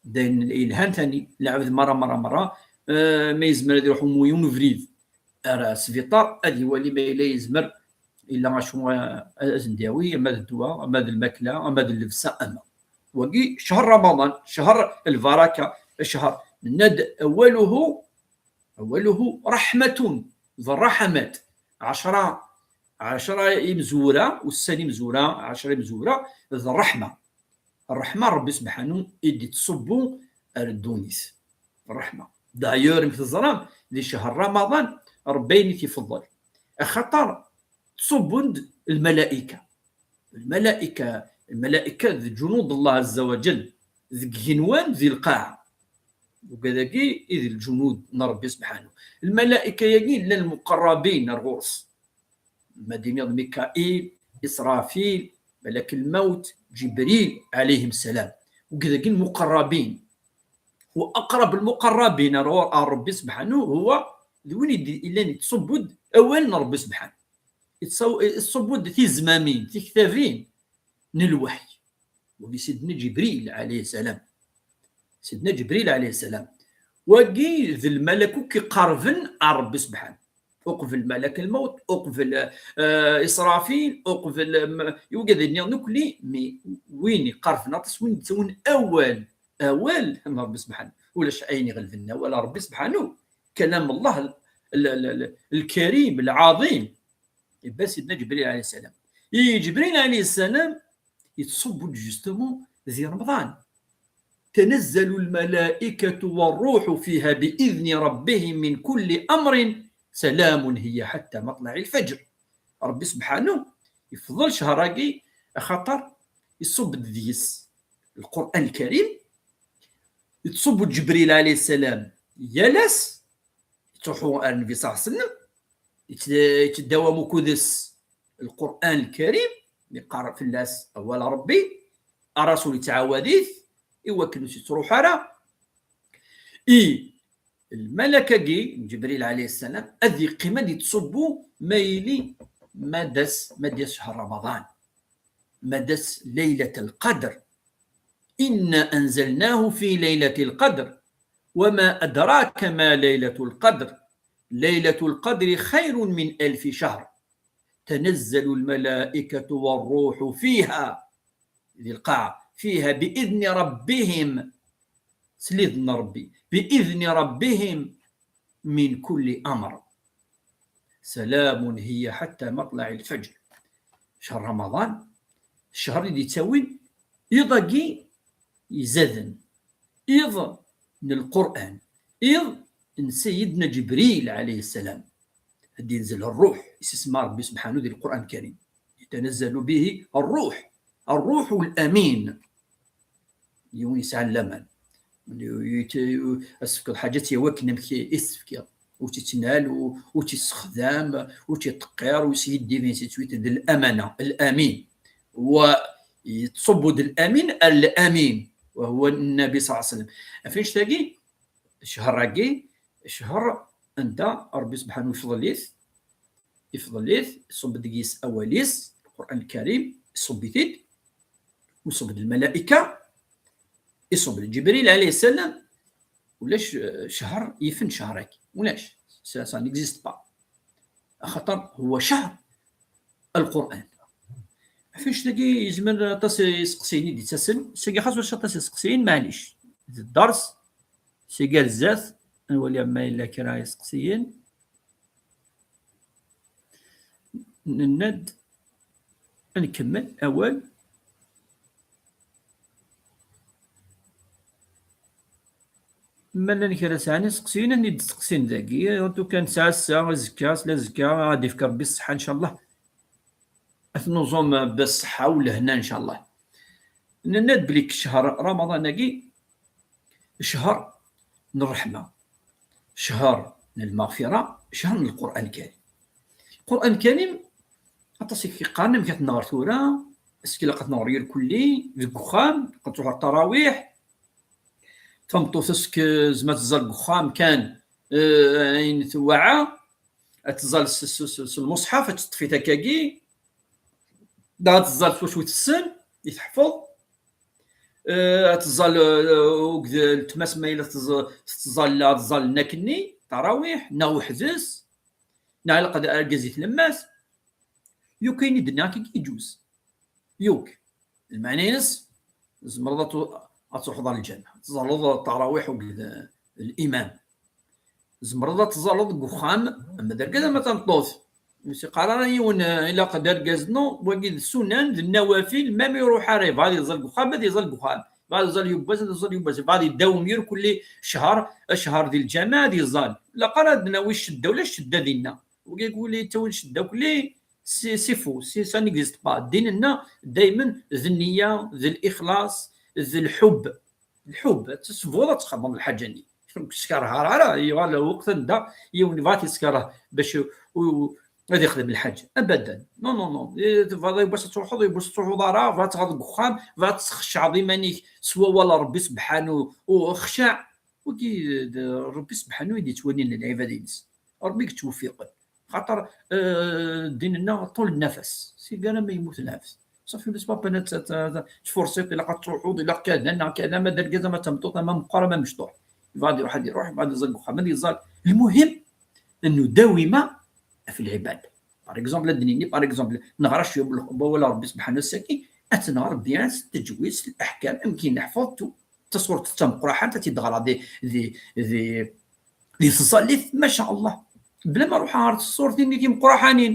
d ayen yelhan tani, lɛebd merra, merra, merra, eh, ma yezmer ad iruḥ umu yiwen ubrid ar sbiṭar, ad iwali ma yella yezmer, yella acu, eh, ad sen-d-yawi, ama d ddwa, ama d lmakla, ama d llebsa, ama. Wagi, ccher Remḍan, ccher lbaraka, ccher, nenna-d, أوله، أوله رحمة، d ṛṛaḥamat. Ɛecṛa, ɛecṛa imezwura, ussan imezwura, ɛecṛa imezwura, d ṛṛeḥma. Ṛṛeḥma n Ṛebbi subḥanahu i d-ittṣubbu ar ddunit. Ṛṛeḥma. D'ailleurs, amek teẓram, di ccher Remḍan, Ṛebbi ayen i t-ifeḍḍel. Axaṭer ttṣubbun-d lmalayka. Lmalayka, lmalayka d ǧunud Allah azza wa jall, deg igenwan, di lqaɛa. Ugad-agi i d lǧunud n Ṛebbi subḥanahu. Lmalayka-agi llan lmuqerrabin ar ɣur-s. Ma d-tiniḍ Mikail, Isṛafil, malak lmawt, Ǧibril, ɛalayhim ssalam. Ugad-agi lmuqerrabin. Wa aqrab lmuqerrabin ar ɣur-, ar Ṛebbi subḥanahu, huwa d win i d-, illan ittṣubbu-d awal n Ṛebbi subḥanahu. yettṣaw-, yettṣubbu-d tizmamin, tiktabin n lweḥy. Wagi Sidna Ǧibril ɛalayhi ssalam. Sidna Ǧibril ɛalayhi ssalam. Wagi d lmalak akk iqerben ar Ṛebbi subḥan. Uqbel malak lmawt, uqbel, eh, Isṛafil, uqbel, em, i wigad-nni nukni, mi win iqerben aṭas, win yettawin awal, awal n Ṛebbi subḥan. Ulac ayen iɣelben awal n Ṛebbi subḥan. Kalam Allah l-, l-, l-, l-, lkarim, lɛaḍim. Iban Sidna Ǧibril ɛalayhi ssalam. I Ǧibril ɛalayhi ssalam, yettṣubbu-d justement di Remḍan. تنزل الملائكة والروح فيها بإذن ربهم من كل أمر سلام هي حتى مطلع الفجر. Ṛebbi subḥanu yefḍel ccher-agi axaṭer iṣubb-d deg-s Lqur'an Lkarim, yettṣubbu-d Ǧebril ɛalayhi ssalam yal ass, yettruḥu ar Nnbi ṣalla Llahu ɛalayhi wa sallam, yett-, yettdawam ukud-s Lqur'an Lkarim, yeqqar fell-as awal Ṛebbi, Ṛṛasul yettɛawad-it i wakken ur s-yettruḥ ara. I lmalak-agi, Ǧebril ɛalayhi ssalam, ad yeqqim ad yettṣubbu ma yili, ma d-as, ma d-yas ccher Ramaḍan, ma d-as Laylat Lqadr. إنا أنزلناه في ليلة القدر وما أدراك ما ليلة القدر ليلة القدر خير من ألف شهر تنزل الملائكة والروح فيها, di lqaɛa, فيها بإذن ربهم, s lidn n Ṛebbi, بإذن ربهم من كل أمر سلام هي حتى مطلع الفجر. Ccher Ramaḍan, ccher i d-yettawin iḍ-agi izaden, iḍ n Lqur'an, iḍ n Sayyidna Ǧebril ɛalayhi ssalam. Ad d-yenzel Ṛṛuḥ, isisma Ṛebbi subḥanu di Lqur'an Lkarim. يتنزل به الروح، الروح الأمين. Yiwen yesɛan laman. Ad s-tefkeḍ ḥaǧa ad tt-yawi akken amek i s-tefkiḍ. Ur tt-ittnal, ur, ur tt-issexdam, ur tt-iṭṭeqqir, ur s-yeddi, ainsi de suite, d l'amana, l'amin. Wa yettṣubbu-d l'amin ar l'amin, wa huwa Nnabi ṣalla Llahu ɛalayhi wa sallam. Ɣef annect-agi, ccher-agi, ccher anda Ṛebbi subḥanu yefḍel-it, yefḍel-it, iṣubb-d deg-s awal-is, Lqur'an Lkarim, iṣubb-it-id, iṣubb-d lmalaika, iṣubb-d Ǧebril ɛalayhi ssalam. Ulac, eh, ccher yifen ccher-agi. Ulac. Ça, ça n'existe pas. Axaṭer huwa ccher Lqur'an. Ɣef annect-agi, yezmer aṭas iseqsiyen i d-yettasen. Sagi xas ulac aṭas iseqsiyen, maɛlic. D dders. Seg ar zdat, ad nwali ma yella kra iseqsiyen. Nenna-d ad nkemmel awal. Ma llan kra sɛan iseqsiyen, ad d-steqsin dagi. En tout cas, nesɛa ass-a, azekka, sla azekka, ad d-ifk Ṛebbi ṣṣeḥḥa, ncallah. Ad tnuẓum bṣṣeḥḥa u lehna, ncallah. Nenna-d belli ccher Ramaḍan-agi, ccher n ṛṛeḥma, ccher n lmeɣfira, ccher n Lqur'an Lkarim. Lqur'an Lkarim, aṭas i k-yeqqaren amek ad t-nɣer tura, est-ce que ilaq ad t-nɣer irkelli, deg uxxam, ilaq ad truḥ ɣer ṭarawiḥ, tameṭṭut est-ce que tezmer ad teẓẓal deg uxxam kan, eh, ayen tewɛa, ad teẓẓal s, s, s, s lmuṣḥaf, ad teṭṭef-it akkagi, neɣ ad teẓẓal s wacu tessen, i teḥfeḍ, eh, ad teẓẓal, eh, ugd n tmes ma yella teẓ-, tettẓalla, ad ẓẓallen akkenni, ṭarawiḥ, neɣ weḥd-s, neɣ ilaq ad argaz i tlemmast, yakk ayen i d-nniɣ akkagi yeǧuz. Yakk. Lmeɛna-ines, tzemreḍ ad tu-, ad truḥeḍ ɣer lǧameɛ, ad teẓẓalleḍ ṭarawiḥ ugd, eh, limam. Tzemreḍ ad teẓẓalleḍ deg uxxam, ama d argaz ama d tameṭṭut. Ur s-iqqar ara yiwen, eh, ilaq d argaz, non, wagi d ssunan, d nnawafil, ma mi iruḥ ara yebɣa ad yeẓẓal deg uxxam, ad yeẓẓal deg uxxam. Yebɣa ad yeẓẓal yiwwas, ad yeẓẓal yiwwas. Yebɣa ad idawem irkelli ccher, ccher di lǧameɛ, ad yeẓẓal. Ilaq ara ad d-nawi ccedda, ulac ccedda dinna. Wagi win yettawin ccedda akkelli, c'est, c'est faux, c'est, ça n'existe pas. Ddin-nneɣ daymen d nniya, d lixlaṣ, d lḥubb. Lḥubb, ad tesbuḍ ad txedmeḍ lḥaǧa-nni. Ur k-skerheɣ ara, yuɣal lweqt anda yiwen yebɣa ad t-yeskerh bac u-, u-, ad yexdem lḥaǧa. Abadan. Non, non, non. Eh, tebɣiḍ yiwwas ad truḥeḍ, yiwwas ad truḥeḍ ara, tebɣiḍ ad teɣreḍ deg uxxam, tebɣiḍ ad tesxecɛeḍ iman-ik s wawal n Ṛebbi sebḥanu, u xceɛ. Wagi d Ṛebbi sebḥanu i d-yettwalin lɛibad-ines. Ṛebbi i yettweffiqen. Xaṭer, eh, ddin-nneɣ ṭul nnafas. Si gar ma yemmut lɛebd. Safi, bes papa, tfursiḍ, ilaq ad truḥuḍ, ilaq kada neɣ kada, ma d argaz, ma d tameṭṭut, ama meqqar, ama mecṭuḥ. Yebɣa ad iruḥ, ad iruḥ, yebɣa ad iẓẓeg uxxam, ad iẓẓeg. Lmuhim, annu dawima ɣef lɛibada. Par exemple, ad d-nini, par exemple, neɣra cwiya n wawal n Ṛebbi subḥanahu saki, ad tt-nɣer bien s teǧwid, s leḥkam, amek i neḥfeḍ tu. Taṣurt d tameqqraḥant, ad tt-id-ɣreɣ di, di, di, di tẓallit, maca Allah. Bla ma ruḥeɣ ɣer tṣurtin-nni timeqqraḥanin.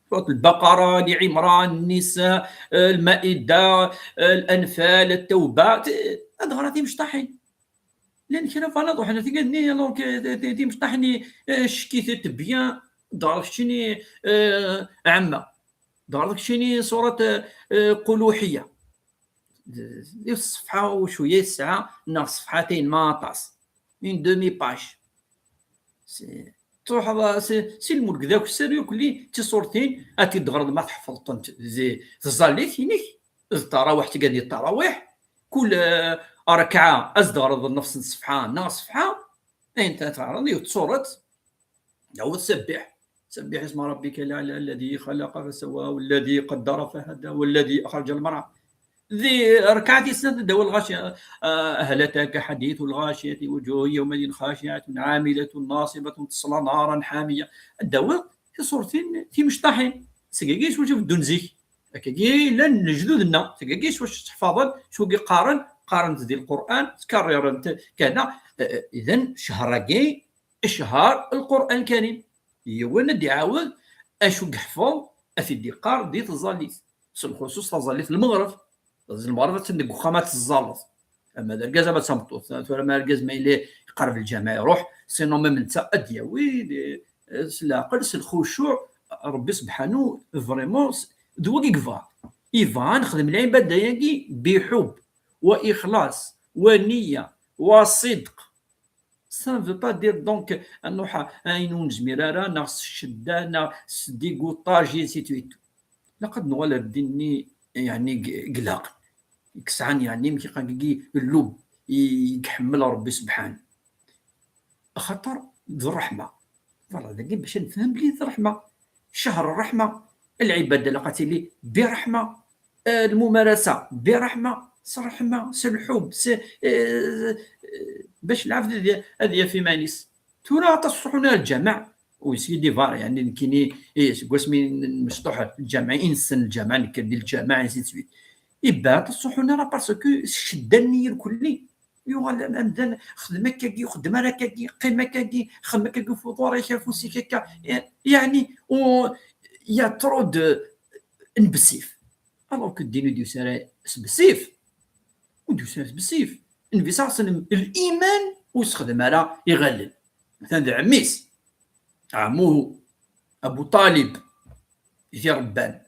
Surat Lbaqara, Ali Ɛimran, Nisa, eh, Lmaida, eh, Lanfal, Tawba, t-, ad ɣreɣ timecṭaḥin. Llan kra bɣan ad ruḥen ar tigad-nni, alors que ti-, ti-, timecṭaḥin-nni, eh, ccekit-it bien, d ɣer keččini, eh, ɛemma. D ɣer keččini surat, eh, eh, Qul Uḥiya. Yiwet ṣṣefḥa u cwiya i tesɛa, neɣ ṣṣefḥatayn ma aṭas. Une demi-page. Si, truḥeḍ, si, si lmulk d akessar, yakk-, li d tiṣurtin, ad t-id-ɣreḍ ma tḥefḍeḍ-tent di tẓallit-inek, d ttarawiḥ, tigad di ttarawiḥ, kul, eh, rekɛa ad s-d-ɣreḍ nefs n ṣṣefḥa, neɣ ṣṣefḥa, ayen ta-, teɣreḍ, yiwet tṣuret, d awet sabbih. سبح اسم ربك الأعلى الذي خلق فسوى والذي قدر فهدى والذي أخرج المرعى. Di rekɛa tis snat, ad d-tawiḍ الغاشية، آه، هل أتاك حديث الغاشية وجوه يومئذ خاشعة عاملة ناصبة تصلى نارا حامية. Ad d-tawiḍ tiṣurtin timecṭaḥin. Seg-agi s wacu beddun zik. Akkagi llan lejdud-nneɣ. Seg-agi s wacu ttḥfaḍen, s wagi qqaren, qqaren-t di Lqur'an, ttkarriren-t kana. Eh, eh, idan, ccher-agi, ccher Lqur'an Karim. Yiwen ad d-iɛawed acu yeḥfeḍ, ad t-id-iqqar di tẓallit. S lxuṣuṣ taẓallit n lmeɣreb. Taẓallit n lmeɣreb, attan deg uxxam ad teẓẓalleḍ. Ama d argaz, ama d tameṭṭut. Tura ma argaz ma yella iqerreb lǧameɛ iruḥ, sinon même netta ad d-yawi, eh, s leɛqel, s lxucuɛ, Ṛebbi sebḥanu, vraiment, s-, d wagi yebɣa. Yebɣa nexdem lɛibada-agi biḥub, wa ixlaṣ, wa niyya, wa ṣidq. Ça ne veut pas dire donc ad nruḥ ayen ur nezmir ara, neɣ s ccedda, neɣ s dégoûtage, ainsi de suite. Ilaq ad nuɣal ar ddin-nni, yeɛni, g-, g ilaqen. I yesɛan, yeɛni, amek i qqaren, llub i, i iḥemmel Ṛebbi sebḥanu. Axaṭer d ṛṛeḥma. Voilà, dagi bac ad nefhem belli d ṛṛeḥma. Ccher ṛṛeḥma. Lɛibada ilaq ad tili bi ṛṛeḥma. Eh, lmumarasa bi ṛṛeḥma, s ṛṛeḥma, s lḥubb, s, eh, eh, bac lɛebd ad, ad yaf iman-is. Tura aṭas ur ttruḥun ara lǧameɛ, u yesɛa des variantes, yeɛni, nekkini, eh, seg wasmi n-, mecṭuḥ lǧameɛ, i nessen lǧameɛ, nekker di lǧameɛ, ainsi de suite. Iba aṭas ur ttruḥun ara parce que s ccedda-nni irkelli, yuɣal am-, amdan, xdem akkagi, xdem ara akkagi, qqim akkagi, xdem akkagi ɣef uḍar-ik, afus-ik akka. Eh, yeɛni, u-, il y a trop de, n bessif. Alors que ddin ur d-yusi ara s bessif. Ur d-yusi ara s bessif. Nnbi ṣalla Llahu ɛalayhi wa sallam, liman ur yessexdem ara iɣallen. Atan d ɛemmi-s. Ɛemmuhu Abu Ṭalib i t-iṛebban.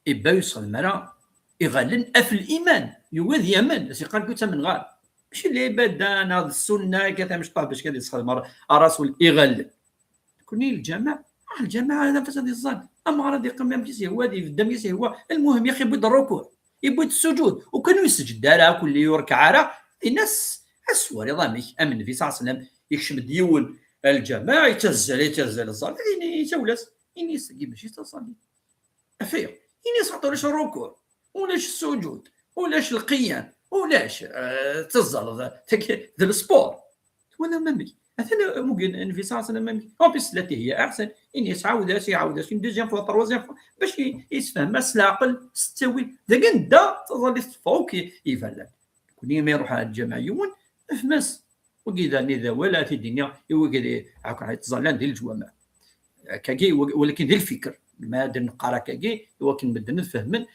Iba ur yessexdem ara iɣallen ɣef liman. Yugi ad yamen, as-iqqar ur ttamneɣ ara. Mačči d lɛibada neɣ d ssunna akka tamecṭuḥt bac kan ad yessexdem ara Ṛṛasul iɣallen. Nekkni lǧameɛ, ah, lǧameɛ ad anef-as ad iẓẓal. Amɣar ad iqqim amek i s-yehwa, ad ibedd amek i s-yehwa. Lmuhim, yaxi, yewwi-d ṛṛukuɛ, yewwi-d ssujud. U kan ur yessejjed ara, kulli ur rekkeɛ ara, dinna as-, as-twaliḍ amek, am Nnbi ṣalla Llahu ɛalayhi wa sallam, yekcem-d yiwen lǧameɛ, yettazzal, yettazzal ẓẓal, ini, isawel-as, ini-as, tagi mačči d taẓallit. Afi, ini-as xaṭer ulac ṛṛukuɛ, ulac ssujud, ulac lqiyam, ulac, eh, teẓẓalleḍ, tagi d lesport. Twalam amek? Atan, mugen Nnbi ṣalla Llahu ɛalayhi wa sallam amek. En plus, tlata hiya aḥsan, ini-as, ɛawed-as, iɛawed-as, une deuxième fois, troisième fois, bac i, yessefhem-as s leɛqel, s ttawil. Dagi nedda, taẓallit teffeɣ akk i, iberdan. Nekkni ma iruḥ ar lǧameɛ yiwen, nefhem-as. Wagi d, d awal ara t-id-iniɣ i wigi akk yettẓallan di leǧwameɛ. Akkagi, walakin di lfikr. Ma ad neqqar akkagi, i wakken medden ad fehmen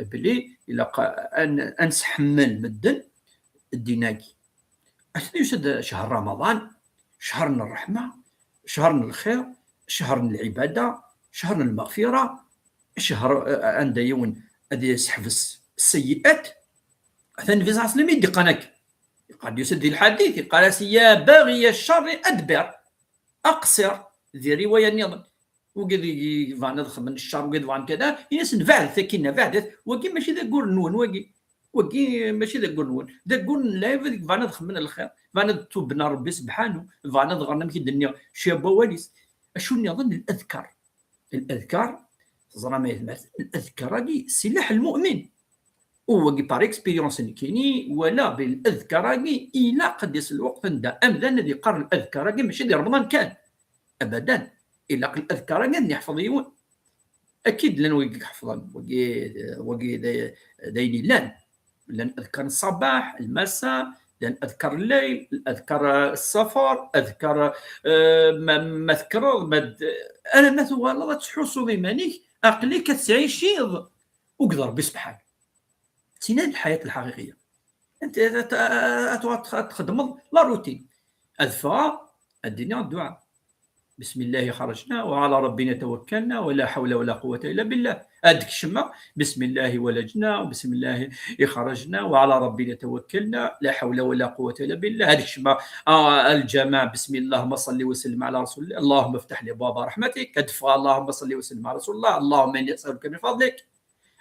belli ilaq ad n-, ad nesḥemmel medden ddin-agi. Atan yusa-d ccher Ramaḍan, ccher n ṛṛeḥma, ccher n lxir, ccher n lɛibada, ccher n lmeɣfira, ccher, eh, anda yiwen ad yesseḥbes sseyyi'at. Atan Nnbi ṣalla Llahu ɛalayhi wa sallam i d-iqqan akka. Yeqqar-d, yusa-d di lḥadit, yeqqar-as: "Ya baɣiya ccerri adbir." Aqṣir, di riwaya nniḍen. Wigi d-, yebɣan ad xedmen ccer, wigi d-, bɣan kada, ini-asen: "Beɛdet akkin-a, beɛdet, wagi mačči d aggur-nwen, wagi. Wagi mačči d aggur-nwen. D aggur n lɛibad i yebɣan ad xedmen lxir, bɣan ad tuben ar Ṛebbi sebḥanu, bɣan ad ɣren, amek i d-nniɣ, cwiya n wawal-is." Acu nniḍen? L-adkar. L-adkar, teẓram ay atmaten, l-adkar-agi silaḥ lmu'min. U wagi par expérience nekkini, wala bi l-adkar-agi ilaq ad d-yas lweqt anda amdan ad yeqqar l-adkar-agi, mačči di Remḍan kan. Abadan. Ilaq l-adkar-agi ad neḥfeḍ yiwen. Akid llan wigi ḥefḍen, wagi, wagi d, d ayen illan. Llan adkar n ṣṣabaḥ, lmasa, llan adkar lleyl, adkar, eh, ssafar, adkar, eh, ma, ma tekkreḍ, ma d-, alamma tuɣaleḍ ad tḥussuḍ iman-ik, aql-ik ad tettɛiciḍ akked Ṛebbi sebḥanu. Tina d lḥayat lḥaqiqiya. Anta ad, ad, ad, ad txedmeḍ la routine. Ad ffɣeɣ, ad d-iniɣ dduɛa. بسم الله خرجنا وعلى ربنا توكلنا ولا حول ولا قوة إلا بالله. Ad kecmeɣ, بسم الله ولجنا وبسم الله خرجنا وعلى ربنا توكلنا لا حول ولا قوة إلا بالله. Ad kecmeɣ, ah, الجامع, بسم الله، اللهم صل وسلم على رسول الله، اللهم افتح لي أبواب رحمتك. Ad ffɣeɣ, اللهم صل وسلم على رسول الله، اللهم إني أسألك من فضلك.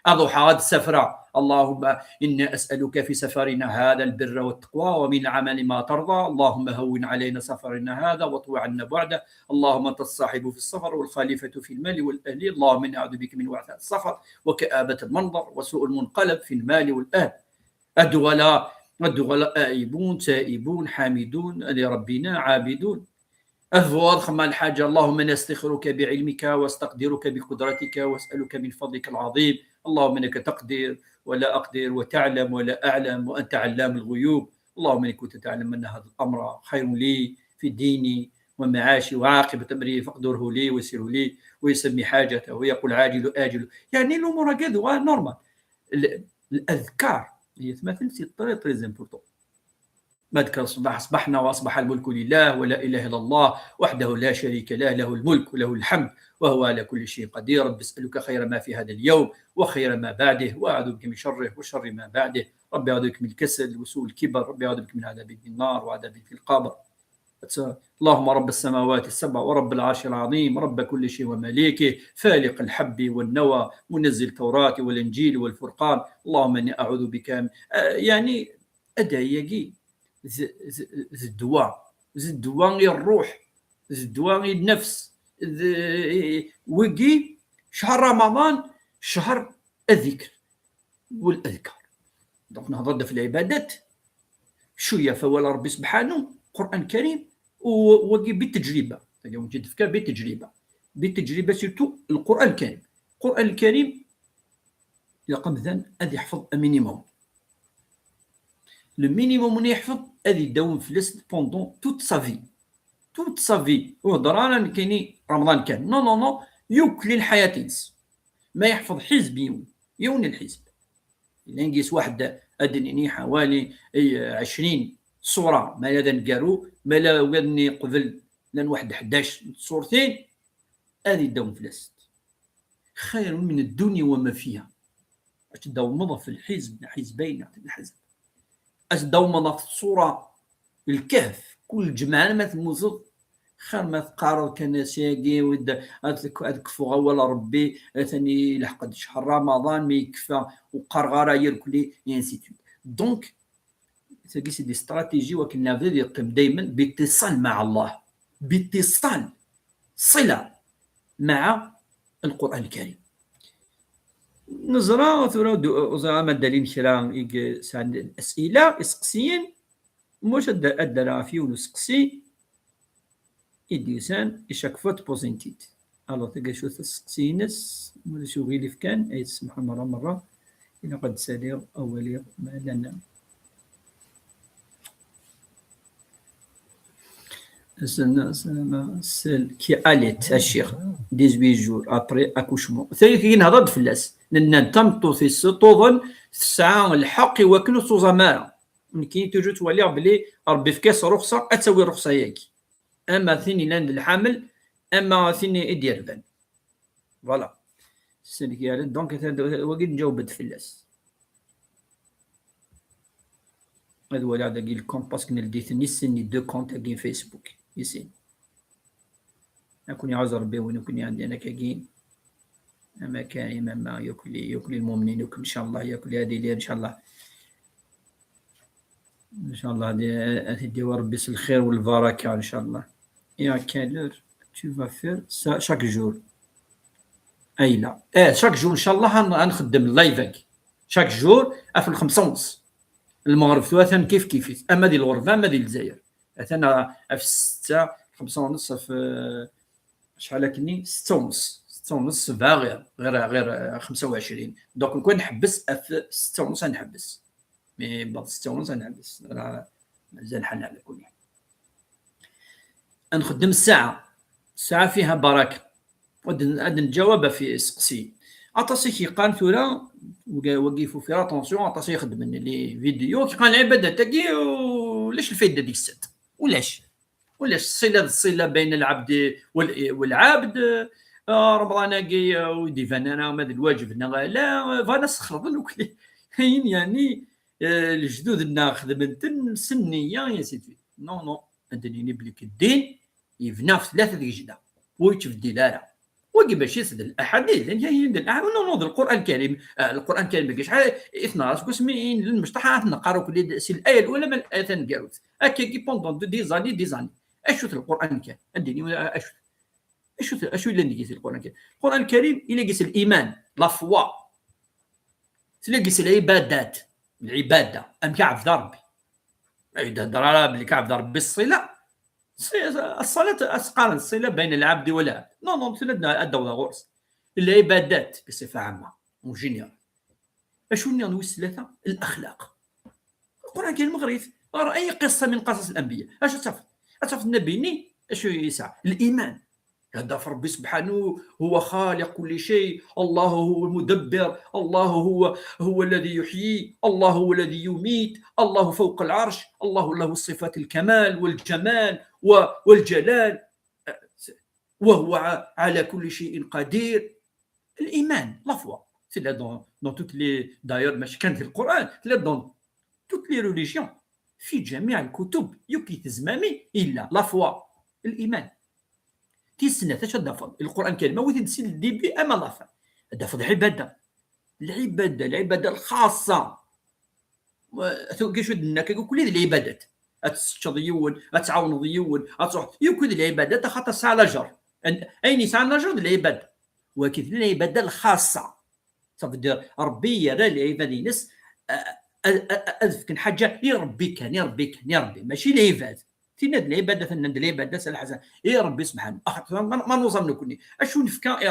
Ad ruḥeɣ ad ssafreɣ. اللهم إنا أسألك في سفرنا هذا البر والتقوى ومن العمل ما ترضى. اللهم هون علينا سفرنا هذا واطو عنا بعده. اللهم أنت الصاحب في السفر والخليفة في المال والأهل. اللهم إنا نعوذ بك من وعثاء السفر وكآبة المنظر وسوء المنقلب في المال والأهل. Ad uɣaleɣ, ad uɣaleɣ آئبون تائبون حامدون لربنا عابدون. Ad bɣuɣ ad xedmeɣ lḥaǧa. اللهم إنا نستخيرك بعلمك وأستقدرك بقدرتك وأسألك من فضلك العظيم. اللهم إنك تقدر ولا أقدر وتعلم ولا أعلم وأنت علام الغيوب. اللهم إن كنت تعلم أن هذا الأمر خير لي في ديني ومعاشي وعاقبة أمري فاقدره لي ويسره لي ويسمي حاجته ويقول عاجل آجل. يعني الأمور هكذا normal. ال-، الأذكار هي ثمثل c'est très très important. ما ذكر الصباح، أصبحنا وأصبح الملك لله ولا إله إلا الله وحده لا شريك له، له الملك وله الحمد وهو على كل شيء قدير. رب أسألك خير ما في هذا اليوم وخير ما بعده، وأعوذ بك من شره وشر ما بعده. رب أعوذ بك من الكسل وسوء الكبر، رب أعوذ بك من عذاب في النار وعذاب في القبر. اللهم رب السماوات السبع ورب العرش العظيم، رب كل شيء ومليكه، فالق الحب والنوى، منزل التوراة والإنجيل والفرقان. اللهم إني أعوذ بك من، آه، يعني، adɛi-agi d, d, d ddwa, d ddwa i ṛṛuḥ, d ddwa i nnefs, d, wigi, ccher Ramaḍan, ccher الذكر والأذكار. Donc, نهضر في العبادات، شوية في أوامر ربي سبحانه، قرآن كريم، و-، وقي بالتجربة. هذا وجد فكا بالتجربة. بالتجربة surtout القرآن الكريم. القرآن الكريم ilaq amdan ad yeḥfeḍ un minimum. Le minimum i yeḥfeḍ ad idawem fell-as pendant toute sa vie. Toute sa vie. Ur heddeṛ ara nekkini Remḍan kan. Non, non, non. Yuklal ḥayat-ines. Ma yeḥfeḍ ḥizb yiwen, yiwen n lḥizb. Yella yis waḥed ad d-nini ḥawali, eh, ɛecrin ṣṣura, ma yella d aneggaru, ma yella wagi qbel llan waḥed ḥdac n tṣurtin, ad idawem fell-as. خير من الدنيا وما فيها. Ad tdawmeḍ ɣef lḥizb, neɣ ḥizbayn, neɣ lḥezb. Ad tdawmeḍ ɣef ṣṣura, lkehf, kul ǧemɛa ma temmuteḍ, xir ma teqqareḍ kan ass-agi, wid ad, ad kfuɣ awal Ṛebbi, atan ilḥeq-d ccher Ramaḍan, mi yekfa, ur qqareɣ ara irkelli, et ainsi de suite. Donc, tagi c'est des stratégies wakken lebda ad yeqqim daymen باتصال مع الله. باتصال. صلة مع القرآن الكريم. Neẓra tura d-, ur ẓriɣ ma d-alin kra i yesɛan asila, iseqsiyen, maca ad d-, ad d-rreɣ ɣef yiwen useqsi i d-yusan, i chaque fois tpuẓin-t-id. Alors, tagi acu-t useqsi-ines, ma ulac uɣilif kan, ay tsemḥem merra merra, ilaq ad d-saliɣ awal-iw, ma llan. Celle qui allait, a ccix, dix-huit jours après accouchement. Tagi nehḍer-d fell-as. Nenna-d tameṭṭut-is tuḍen tesɛa lḥeqq i wakken ur tuẓam ara. Nekkini toujours ttwaliɣ belli Ṛebbi yefka-as ṛuxṣa, ad tawi ṛuxṣa-yagi. Ama tin yellan d lḥamel, ama tin i d-yerban. Voilà. Celle qui allait, donc, atan wagi nǧaweb-d fell-as. Ad waliɣ dagi le compte, parce que neldi-ten i sin, les deux comptes-agi n Facebook, i sin. Ad ken-iɛuzz Ṛebbi win i ken-iɛeddan akkagi. Ama Karim, ama yakk, yakk lmumnin, yakk, ncallah, yakk ad ilir, ncallah. Ncallah, ad, ad t-id-yawi Ṛebbi s lxir u lbaraka, ncallah. Et à quelle heure? Tu vas faire ça chaque jour. Ayla. Eh, chaque jour, inchallah, ad nxeddem live-agi. Chaque jour, ɣef lxemsa u nṣ. Lmeɣreb tura atan kif kif-it. Ama di lɣerba, ama di Lezzayer. Atan ɣef ssetta, xemsa u nṣ, ɣef, eh, acḥal akkenni? Setta u nṣ. Setta u nṣ, sebɛa ɣir, ɣir, ɣir, eh, xemsa u ɛecrin. Donc, nekk ad nḥebbes ɣef setta u nṣ ad nḥebbes. Mi baḍ setta u nṣ ad nḥebbes. Rah mazal ḥal ɛla kulli. Ad nxeddem ssaɛa. Ssaɛa fiha baraka. Ad n-, ad nǧawab ɣef iseqsiyen. Aṭas i k-yeqqan tura, wagi, wagi faut faire attention, aṭas i ixeddmen les vidéos, k-yeqqan lɛibadat-agi ulac lfayda deg-sent. Ulac. Ulac ṣṣila d ṣṣila bayna lɛebd wal-, walɛebd. Ah, Remḍan-agi, ah, ur d-iban ara ma d lwaǧeb neɣ ala, bɣan ad s-xelḍen akk ayen, yeɛni, eh, lejdud-nneɣ xedmen-ten s nniya, et ainsi de suite. Non, non, ad d-nini belli ddin yebna ɣef tlata tgejda, ur yettbeddil ara. Wagi mačči s d laḥadit, d laḥadit, non, non, d Lqur'an Lkarim. Ah, Lqur'an Lkarim, deg acḥal i t-neɣra seg wasmi i nella lmecṭaḥ, ad t-neqqar akk si laya lula ma d laya taneggarut. Akkagi pendant de des années, des années. Acu-t Lqur'an Lkarim? Ad d-nini acu-t. Acu-t, acu yellan deg-s Lqur'an Lkarim? Lqur'an Lkarim, yella deg-s liman, la foi. Tella deg-s lɛibadat, lɛibada, amek iɛbed Rebbi. Ur d-hedder ara belli iɛbed Rebbi ṣṣila. Ṣṣi-, ṣṣalat, ad s-qqaren ṣṣila bayna lɛebd walɛebd. Non, non, tura ad d-awḍeɣ ɣur-s. Lɛibadat, bṣifa ɛamma, en général. Acu nniḍen wis tlata? Laxlaq. Lqur'an Lkarim ɣer-it, ɣer ay qissa min qasas al-anbiya. Acu ad tafeḍ? Ad tafeḍ Nnabi-nni, acu yesɛa? Liman. Ihedder ɣef Rebbi subḥanu, هو خالق كل شيء، الله هو المدبر، الله هو، هو الذي يحيي، الله هو الذي يميت، الله فوق العرش، الله له صفات الكمال والجمال و-، والجلال، وهو ع-، على كل شيء قدير. Liman, la foi. Tella dans, dans toutes les, d'ailleurs, mačči kan di Lqur'an, tella dans toutes les religions. في جميع الكتب, yakk i tezmami, yella, la foi, liman. Tis snat, acu ad d-tafeḍ? Lqur'an Lkarim, awi-t-id si le début ama la fin. Ad d-tafeḍ lɛibada. Lɛibada, lɛibada lxaṣṣa. Tura acu d-nenna akka, akk d lɛibadat. Ad tesseččeḍ yiwen, ad tɛawneḍ yiwen, ad truḥ, yakk d lɛibadat, axaṭer tesɛa lajer. An-, ayen yesɛan lajer d lɛibada. Wagi d lɛibada lxaṣṣa. Ça veut dire, Rebbi yerra lɛibad-ines, a-, a-, a-, ad fken ḥaǧa i Rebbi kan, i Rebbi kan, i Rebbi, mačči lɛibad. Tinna d lɛibada, tenna d lɛibada s lḥasan i Rebbi subḥanu. Axaṭer ma, ma nuẓam nekkni, acu nefka i,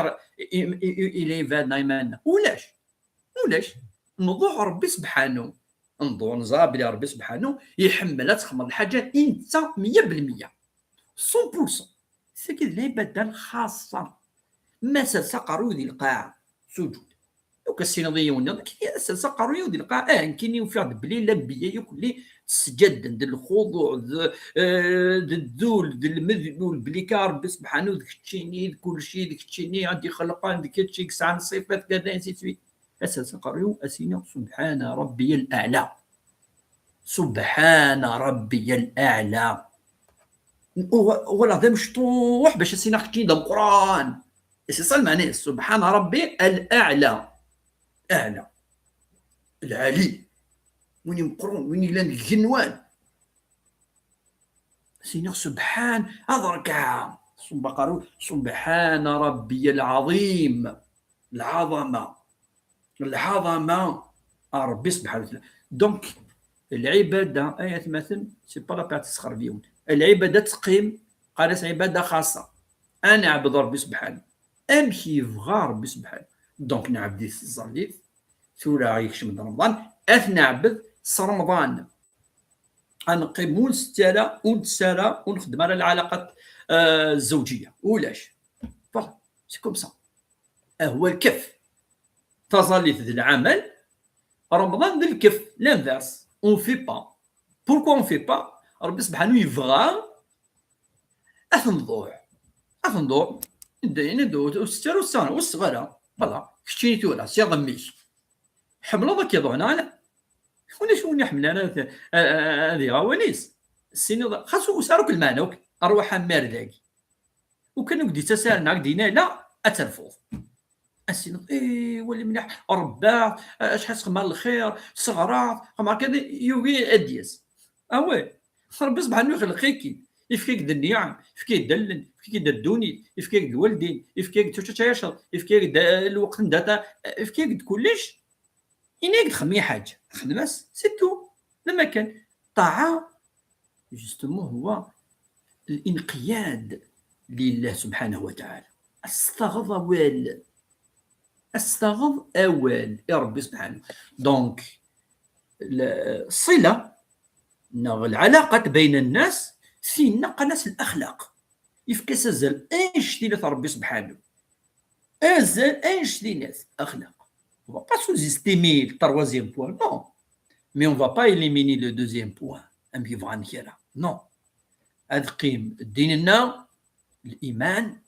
i, i, i, i lɛibad neɣ iman-nneɣ? Ulac. Ulac. Nḍuɛ Rebbi subḥanu. Nḍuɛ, neẓra belli Rebbi subḥanu iḥemmel ad txedmeḍ lḥaǧa i netta meyya belmeyya. Cent pour cent. Tagi d lɛibada lxaṣṣa. Ma sers aqerru di lqaɛa, sujud. Yak ad s-tiniḍ i yiwen-nniḍen, yak ad sers aqerru-iw di lqaɛa, ah, nekkini ufiɣ-d belli lanbiya yakk lli ttseǧǧaden d lxuḍuɛ, d, eh, d ddul, d lmedlul, belli kan Rebbi subḥanu d keččini, d kulci d keččini, ad d-ixelqen, d kečč i yesɛan ṣṣifat, kada, ainsi de suite. Ad sers aqerru-iw, ad s-iniɣ: سبحان ربي الأعلى. سبحان ربي الأعلى. Uɣ-, uɣaleɣ d amecṭuḥ bac ad s-iniɣ keččini d ameqqran. Et c'est ça lmeɛna-s, سبحان ربي الأعلى. Aɛla. Lɛali. Win imeqqren, win yellan deg igenwan. Ad s-iniɣ سبحان, ad rekɛeɣ. Ṣubbeɣ aqerru, سبحان ربي العظيم. Lɛaḍama. Lɛaḍama a Rebbi subḥanu wa taɛala. Donc, lɛibada, ay atmaten, c'est pas la peine ad tesxerbiwen. Lɛibada teqqim, qqaren-as ɛibada xaṣṣa. Ad neɛbed Rebbi subḥanu amek yebɣa Rebbi subḥanu. Donc, nɛebed-it s tẓallit, tura yekcem-d Remḍan, ad t-neɛbed s Remḍan. Ad neqqim ur nsetti ara, ur ntess ara, ur nxeddem ara lɛalaqat, euh, zzewǧiya. Ulac. Voilà, c'est comme ça. Ahwa lkef. Taẓallit d lɛamal, Remḍan d lkef, l'inverse. On fait pas. Pourquoi on fait pas? Rebbi subḥanu yebɣa ad t-nḍuɛ. Ad t-nḍuɛ. Ur nsetti ara, ur nseɣ ara. Voilà. Keččini tura, s iɣemmi-k. Tḥemmleḍ ad k-iḍuɛ neɣ ala? Ulac win iḥemmlen ara t-, a-, a-, ad iɣer awal-is. Tessiniḍ, xas ur sɛiɣ akk lmeɛna akk, rrwaḥ am irdag. Ukan ur k-d-ittas ara neɣ ad k-d-yini ala, ad terfuḍ. Ad tessiniḍ, eh, wali mliḥ, rebbaɣ, acḥal sxedmeɣ lxir, sseɣreɣ, xedmeɣ kan, yugi ad d-yas. Awah, Rebbi subḥanu ixleq-ik-id. Yefka-k-d nniɛam, yefka-k-d allen, yefka-k-d ddunit, yefka-k-d lwaldin, yefka-k-d tura ad tɛiceḍ, yefka-k-d, eh, lweqt n data, eh, yefka-k-d kullec. Ini-ak-d xemmem i ḥaǧa, xdem-as, c'est tout. D amakan. Ṭaɛa, justement, هو الانقياد لله سبحانه وتعالى. Ad s-taɣeḍ awal. Ad s-taɣeḍ awal i Ṛebbi سبحانه. Donc, الصلة neɣ العلاقة بين الناس, tinna qqaren-as الأخلاق. Yefka-as azal anect-ila Ṛebbi سبحانه. Azal anect-ila axlaq. On va pas sous-estimer le troisième point, non. Mais on va pas éliminer le deuxième point. Amek bɣan kra. Non. Ad qqim ddin-nneɣ, الإيمان,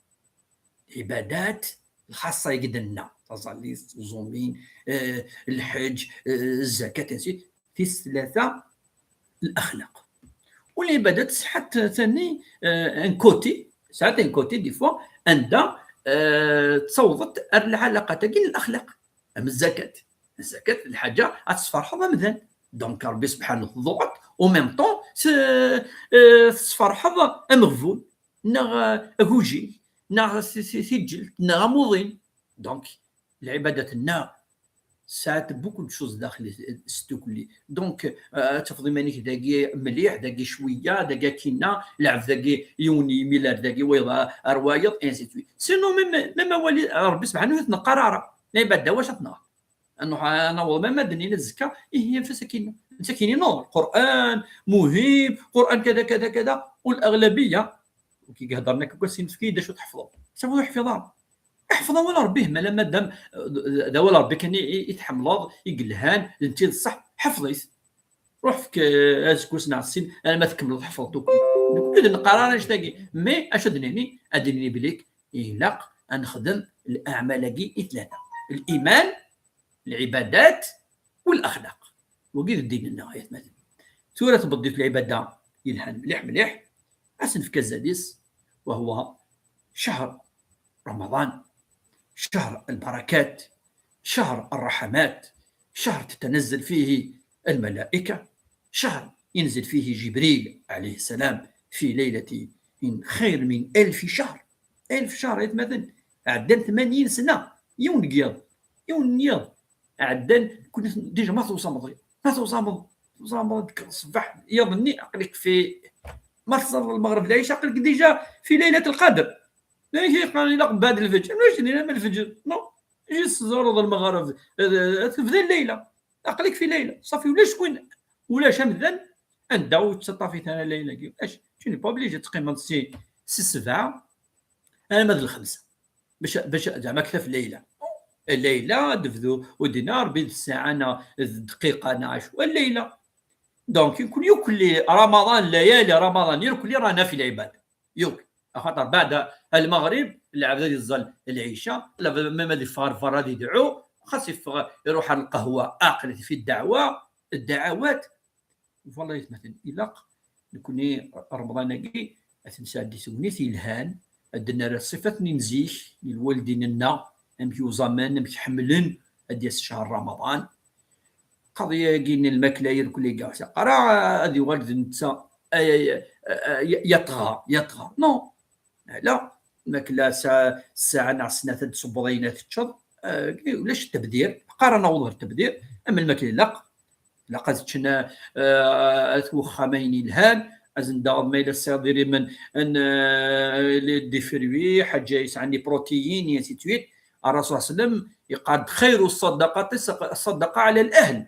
العبادات, الخاصة يقدنا. Taẓallit, uẓumi, eh, الحج, eh, الزكاة, ainsi de suite. Tis tlata, الأخلاق. والعبادات tesɛa ثاني, eh, un côté, tesɛa un côté des fois, anda, eh, تصوضت العلاقة تاعي الأخلاق. أما الزكاة. الزكاة الحاجة تصفرحض أمذان. Donc ربي سبحانه تضغط، au même temps, eh, تصفرحض أمغفول. Neɣ, eh, agujil. Neɣ si, si, si, neɣ amuḍin. Donc, العبادات ناغ ساعات beaucoup de choses داخل السدوكلي. Donc, eh, ad tafeḍ iman-ik dagi mliḥ, dagi cwiya, dagi akkinna, lɛebd dagi yiwen yimil ar dagi, wayeḍ ar wayeḍ, ainsi de suite. Sinon, même, même awal Ṛebbi سبحانه وتعالى ur t-neqqar ara. Lɛibada wac ad tneɣ? Ad nruḥ ad naweḍ même ad d-nini azekka, ih, yaf-as akkinna. Netta akkinna, non, القرآن مهم, القرآن كذا كذا كذا, والأغلبية وكي يهضر لك كاع سين في كيد شو تحفظه؟ شوف يحفظها. احفظها ولا ربيه، ما لما دام دا ولا ربي كان يتحملض يقلهان لنتي الصح حفظيت. روح فيك، آه، اسكوس ناع السين، انا ما تكمل تحفظ دوك. دوك كل القرار اش تاقي، مي اش دنيني؟ ادنيني بليك يلاق نخدم الاعمال كي ثلاثه: الايمان، العبادات، والاخلاق. وكيف الدين لنا غايه مثلا. ثورة تبديت العباده يلحن مليح مليح. اسن في كزاديس، وهو شهر رمضان، شهر البركات، شهر الرحمات، شهر تتنزل فيه الملائكة، شهر ينزل فيه جبريل عليه السلام في ليلة خير من ألف شهر. ألف شهر يتمثل. عدن ثمانين سنة. يون قيض. يون نيض. عدن كنا ديجا ما توصمض. ما توصمض. توصمض الصباح يظني عقلك في ما تصل المغرب العشاء، عقلك ديجا في ليلة القدر. لا يجي يقرا لي لا بعد الفجر، واش ندير انا من الفجر؟ نو، جي ست زورض المغرب، آه، تبدا الليله، عقلك في ليله، صافي، ولا شكون، ولا شمذن، نداو تطافي ثاني الليله كي، واش؟ Tu n'es pas obligé تقيم من سي، سي سبعة، انا ما الخمسه، باش، باش زعما كتف الليله، الليله دبدو ودينا ربي الساعه انا الدقيقه انا عشوه الليله. Donc يكون يكل رمضان، ليالي رمضان يكل رانا في العباده. يوك، خاطر بعد المغرب العبد يزال العشاء، لا، ما، ما يفغر فراد يدعو، خاص يفغر يروح على القهوة، أقل في الدعوة، الدعوات. والله يتمثل إلاق نكوني رمضان كي أتنسى دي سونيت يلهان، عندنا راه صفات نمزيك للوالدين لنا، أمك يوزامن، أمك حملن، أديس شهر رمضان. قضية كاين الماكلة يركل كاع. قرا هذه والد نتا، آه، آه، آه، يطغى، يطغى. نو. لا. الماكلة سا-، الساعة ناع سنة تصبرينا تتشض. آه، علاش التبذير؟ قرا نوض التبذير. أما الماكلة لا. لا قد تشنا، آه، أثو خامين الهان. أزن داغ ما إلا السير ديري من أن، آه، لي دي فروي، حاجة يسعني بروتيين، يا سيتويت. الرسول صلى الله عليه وسلم يقال: "خير الصدقة الصدقة على الأهل".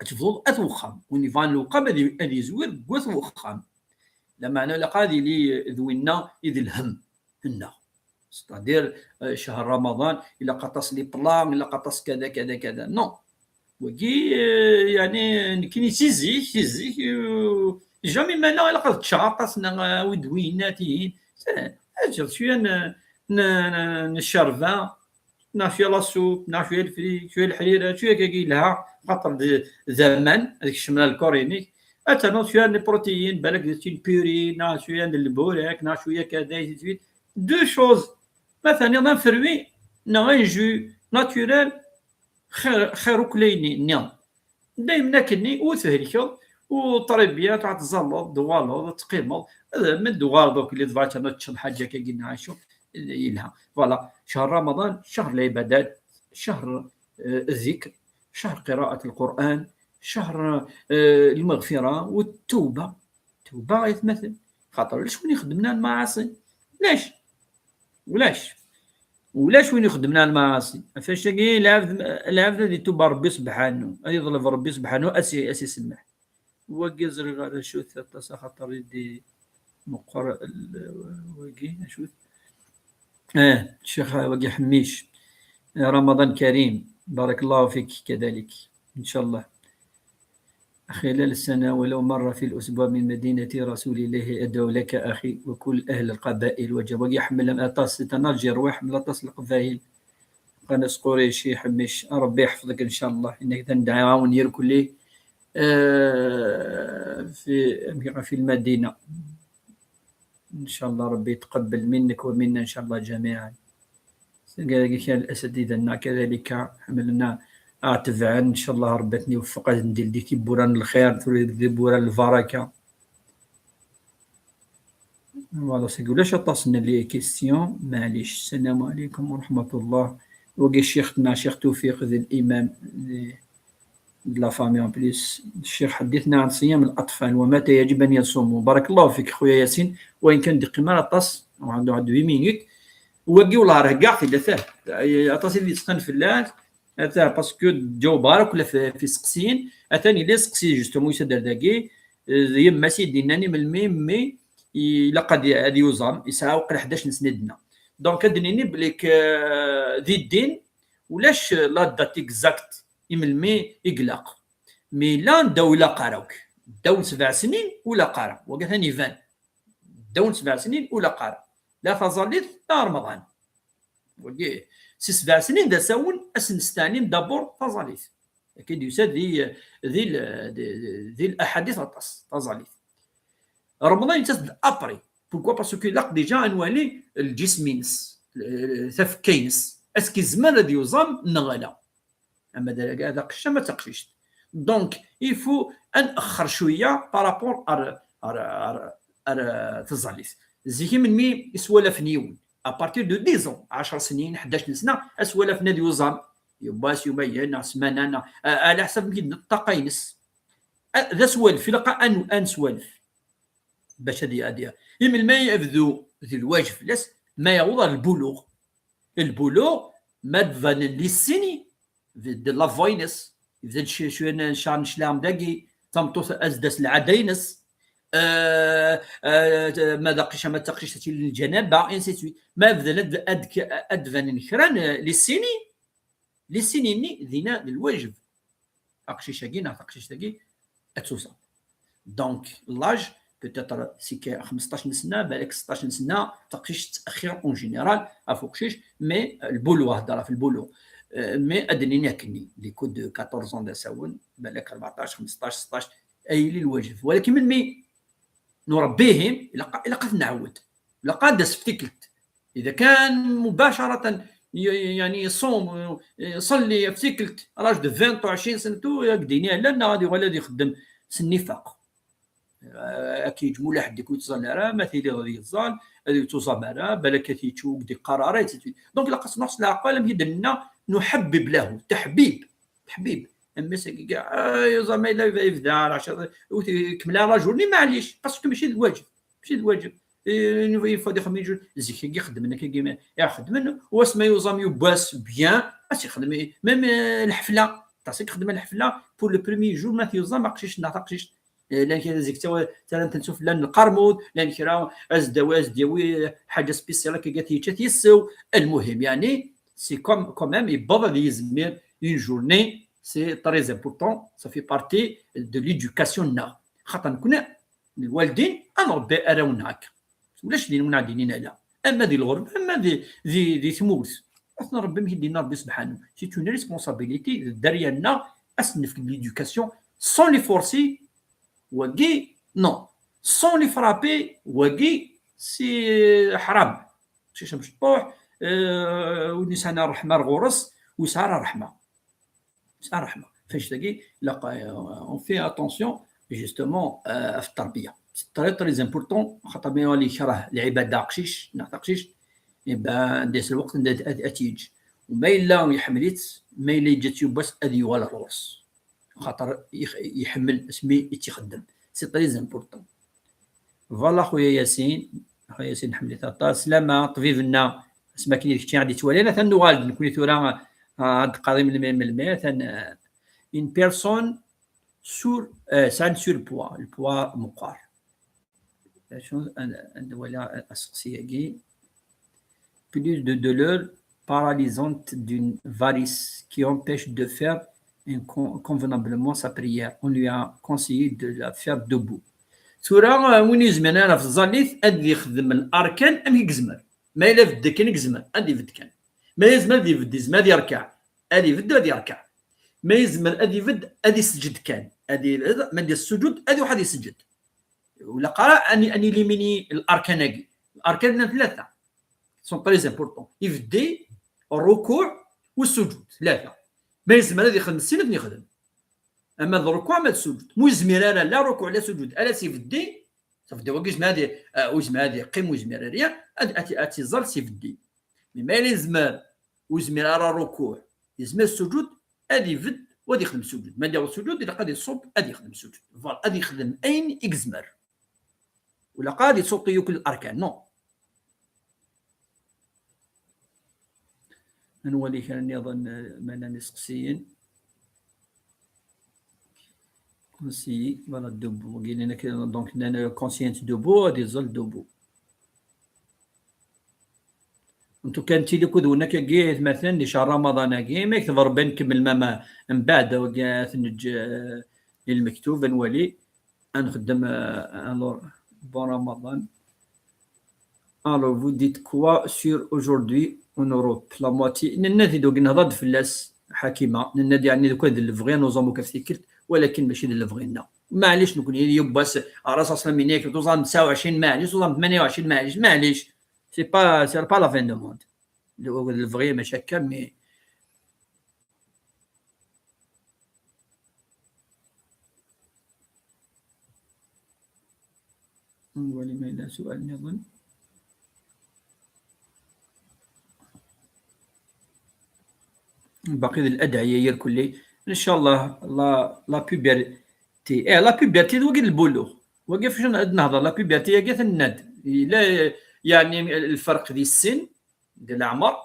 تفضل أث وخام، ونيفان لوقام هذه، هذه زوير قوث وخام. لما أنا لقى هذه لي ذوينا إذ الهم هنا. C'est-à-dire، آه، شهر رمضان، إلا قطس لي بلان، إلا قطس كذا، كذا، كذا. نو. وكي، آه، يعني، كي نسيزي، سيزي، آه، جامي ما لا، إلا قد تشعطس، نا، ودويناتي. أجل شوية ن-، ن-، ن-، نشربها. ناخ شوية لا سوب، ناخ شوية الفريك، شوية الحريرة، شوية كاكي لها، خاطر د-، زمان، هذيك الشملة الكورينيك، أتا ناخ شوية البروتيين، بالك درتي البوري، ناخ شوية البوراك، ناخ شوية كذا، يزيد شوية. دو شوز. مثلا، يضا فروي، ناخ ان جو ناتوريل، خير، خير كليني، نيض. دايما كني، وتهلكض، وطري بيان تروح تزلط دوالط تقيمض من دوار دوك اللي تبغى تشرب حاجه كي قلنا شو يلها. فوالا، شهر رمضان شهر العبادات، شهر آه، الذكر، شهر قراءه القران، شهر آه، المغفره والتوبه. التوبه يتمثل خاطر شكون يخدمنا المعاصي؟ لاش؟ ولاش؟ ولاش وين يخدمنا المعاصي؟ فاش تجي العبد، العبد هذه توب ربي سبحانه، هذه يطلب ربي سبحانه اسي اسي سمح. وقزر غير شو ثلاثة خاطر يدي مقر واقي شو. اه، الشيخ واقي حميش. رمضان كريم، بارك الله فيك كذلك. ان شاء الله. خلال السنة ولو مرة في الأسبوع من مدينة رسول الله أدعو لك أخي وكل أهل القبائل وجب يحمل أطاس تناجر ويحمل أطاس القبائل. قناة قريشي حمش، ربي يحفظك إن شاء الله، إنك تندعي عاون يركلي آه، في في المدينة. إن شاء الله ربي يتقبل منك ومنا إن شاء الله جميعا. كذلك الأساتذة كذلك حملنا أتبعا إن شاء الله ربي يوفق ندير دي تيبوران الخير، تولي دي بوران البركة. Voilà، c'est que لاش عطاسنا les questions. معليش. السلام عليكم ورحمة الله. وقي شيختنا شيخ توفيق ذي الإمام ذي de la famille en plus. الشيخ حدثنا عن صيام الأطفال ومتى يجب أن يصوموا. بارك الله فيك خويا ياسين، وإن كان دقي ما عطاس وعنده عند huit minutes. وقي والله راه كاع في دفاه عطاس اللي يسخن في الله. أتاه parce que جاو بارك ولا في سقسين أتاني لي سقسي justement يسدر داكي. يما سيدي ناني من المي مي إلا قد هذه يوزام يسعى وقل حداش نسندنا. Donc هاد نيني بليك ذي الدين ولاش la date exacte يملمي يقلق. مي لا نداو لا قراوك داو سبع سنين ولا قرا وقال ثاني فان داو سبع سنين ولا قرا لا فازاليت لا رمضان. وقي سي سبع سنين دا ساون اسنستاني دابور فازاليت. كي ديوسا ذي ذي ذي الاحاديث اطاس فازاليت. رمضان يتسد ابري. Pourquoi؟ Parce que لاق ديجا انوالي الجسم ينس تفكينس اسكي زمان راديو زام نغلا. اما داك هذا قشه ما تقشيش. Donc il faut ان اخر شويه par rapport ار ار ار ار تزاليس. زيكي من مي يسوى لفنيون à partir de dix ans، عشر سنين، حداش سنه اسوى لفنا ديو زام. يباس يبين سمانه على حسب كي الطاقه ينس. ذا سوالف لقى ان ان سوالف باش هذه هذه من ما يبدو ذي الواجب لاس ما يوضع البلوغ. البلوغ ما تبان لي السيني دي لا فاينس يبدا شي شويه نشان شلام داكي تمطوث ازدس العدينس. آه آه ما دقيش ما تقيش تاتي للجنابه انسي سويت ما بدا ادفان نكران لي السيني. لي سينيني دينا الواجب. اقشيش هاكي نعرف اقشيش هاكي اتسوسا. Donc l'âge peut-être c'est que خمسطاش سنه بالك ستطاش سنه تقشيش تاخير en général افوقشيش. Mais البولو هضره في البولو. Mais ادنيني هكني les coups de quatorze ans دا ساون بالك أربعطاش خمسطاش ستطاش اي لي الواجب ولكن من مي نربيهم الا قد نعود الا قد سفتكلت اذا كان مباشره يعني يصوم يصلي في سيكلت راجل de vingt و عشرين سنتو ياك دينيه لا غادي ولا غادي يخدم سني فاق. اكيد مو لا حد يكون يتزال راه ما تيلي غادي يتزال هذه توزا مارا بالك كيتشوك دي قرارات. Donc لا خصنا نحصل العقل مهدنا نحبب له تحبيب تحبيب. اما ساكي كاع يوزا ما الا يبدا على عشرة كمل على جورني معليش parce que ماشي الواجب ماشي الواجب. يفضل يخدم يجوز زيك يخدم لك كيما يخدم واسما يوزام يباس بيان اش يخدم. ميم الحفله تعطيك خدمه الحفله pour le premier jour ما تيوزام ما قشيش نعطى قشيش. لان كاين زيك توا ترى تنشوف لان القرمود لان كرا ازداوي ازداوي حاجه spéciale كي قالت هي تيسو. المهم يعني c'est comme quand même يبض يزمير une journée c'est très important ça fait partie de l'éducation نا خاطر نكون الوالدين انربي اراونا هكا ولاش دين منعدين لا اما ذي الغرب اما ذي ذي ذي ثموث اثنا ربي مهدينا ربي سبحانه c'est une responsabilité دارينا اسنف l'éducation sans les forcer وقي non sans les frapper وقي c'est حرام. شي شمس طوح أه ونسانا الرحمه الغرس وسعر الرحمه. بصح رحمه فاش تلاقي on fait attention Justement, euh, ɣef tterbiya. C'est très, très important, xaṭer ma yella yekṛeh lɛibada aqcic neɣ taqcict, eh ben, des lweqt anda ad, ad, ad t-yeǧǧ. U ma yella iḥemmel-itt, ma yella yeǧǧa-tt yiwwas, ad yuɣal ɣur-s. Xaṭer yix-, iḥemmel asmi i tt-ixeddem. C'est très important. Voilà, خويا ياسين. خويا ياسين، نحمد لك aṭas. سلامة، طبيب لنا. اسمك كي كنتي غادي توالي، أنا ثان نوغال، نكوني ثورة، آه، عند قريب من المية، من المية، ثان، آه، une personne sur، آه، سان surpoids، البوا مقار. شنو أنا، أنا ولا أسقسي ياكي؟ Plus de douleur paralysante d'une varice qui empêche de faire un con-, convenablement sa prière. On lui a conseillé de la faire debout. ثورة، آه، وين يزمن أنا في الزاليث أدي يخدم الأركان أم يجزمر؟ ما إلا في الدكان يجزمر، أدي في الدكان. ما يزمر أدي في الدزم، أدي يركع. أدي في الد-، أدي يركع. ما يزمر أدي في الد-، أدي يسجد كان. أدي الهذا، ما دير السجود، أدي واحد يسجد. ولا قرا أني، أني ليميني الأركان أكي. الأركان لنا ثلاثة. Sont très importants. يفدي الركوع والسجود. ثلاثة. ما يزمر هذه خمسين يخدم. أما الركوع ما السجود. مو يزمر لا، لا ركوع لا سجود. ألا سيفدي. صافي، دابا كيزمر هذه، آه، ويزمر هذه قيم ويزمر ريا. أد-، أتي، أتي زال سيفدي. Mais ما يلزم ويزمر على الركوع. يزمر السجود، أدي يفد، وأدي يخدم السجود. ما دار السجود، إلا قد يصب، أدي يخدم السجود. Voilà، أدي يخدم أين يزمر. ولا قاعد يسوقي كل الأركان، non. نولي كان يظن ما نسقسيين. كونسيي، voilà، دوبو. قلنا لك، donc، نانا كونسيانت دوبو، هادي زول دوبو. انتو كان تيلي كود هناك كي مثلًا دي شهر رمضان كي ما يكتب ربي نكمل ما، ما من بعد كي تنج، آه، للمكتوب نولي نخدم، آه، alors bon Ramadan. Alors, vous dites quoi sur aujourd'hui en Europe ? La moitié. ننا في دوك نهضر فلاس حكيمة. ننا دي يعني دوك هاد الفغي نوزامو كيف تيكلت، ولكن ماشي د الفغي لنا. معليش نكون هي يباس على اساس من هيك توزام تسعة وعشرين، معليش، توزام ثمانية وعشرين، معليش، معليش. C'est pas, c'est pas la fin du monde. الفغي ماشي هكا، mais نولي ما إلا سؤال نظن. باقي الأدعية يركلي. إن شاء الله لا، la puberté. إيه، la puberté وقت البلوغ. وقف شنو نهضر؟ La puberté يا قيت الند. لا، يعني الفرق ذي السن، ذي العمر.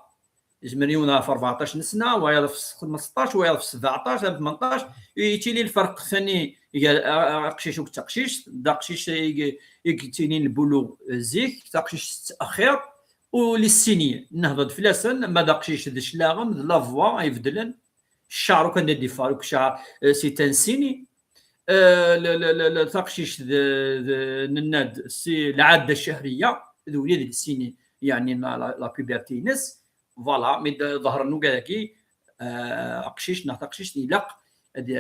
يزمر يونا في أربعطاش سنة، ويا في خمسطاش، ويا في سبعطاش، في ثمنطاش. يتيلي الفرق ثاني، يا، آه، آه، قشيش وتقشيش، دا قشيش يق-، يقتيني البلوغ زيك، تقشيش تأخير، وللسيني نهضر فلاسن، ما دا قشيش ذ شلاغم، ذ la voix يبدلن، الشعر كان دي فاروك شعر، آه، c'est un signe. آه، لا، لا، لا، لا، تقشيش ذ، ذ، نناد، c'est العادة الشهرية، ذ وليد السيني، يعني، ما la، la puberté نس، Voilà، mais d-، ظهر النوكا ذاكي، آه، أقشيش ناغ تقشيش يلاق أد-،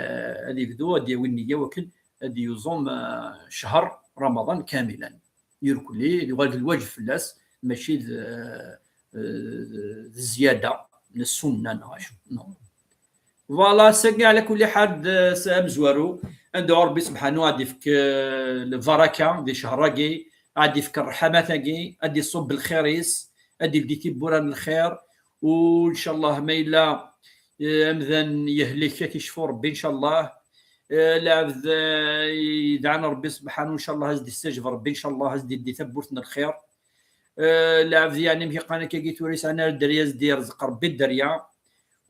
أد يبدو، أد ياوي النية وكل، أد يوزوم، آه، شهر رمضان كاملا. يركلي، يغال الواجب فلاس، ماشي ذ-، آه، ذ-، الزيادة من السنة، نعم، نعم. Voilà، ساقي على كل حال، آه، سام زوارو. ندعو ربي سبحانه غادي يفك، آه، البركة دي شهر راقي، غادي يفك الرحمات راقي، غادي يصب الخير يس، غادي يلدي تيبوران الخير. وإن شاء الله ما إلا، آه، أمذان يهلك كيشفو ربي إن شاء الله. آه، العبد، آه، يدعان ربي سبحانه إن شاء الله هزدي يستجب ربي إن شاء الله هزدي يدي ثبوتنا الخير. آه، العبد يعني مكي قانا كي قيت وريس أنا الدريا زدي يرزق ربي الدريا.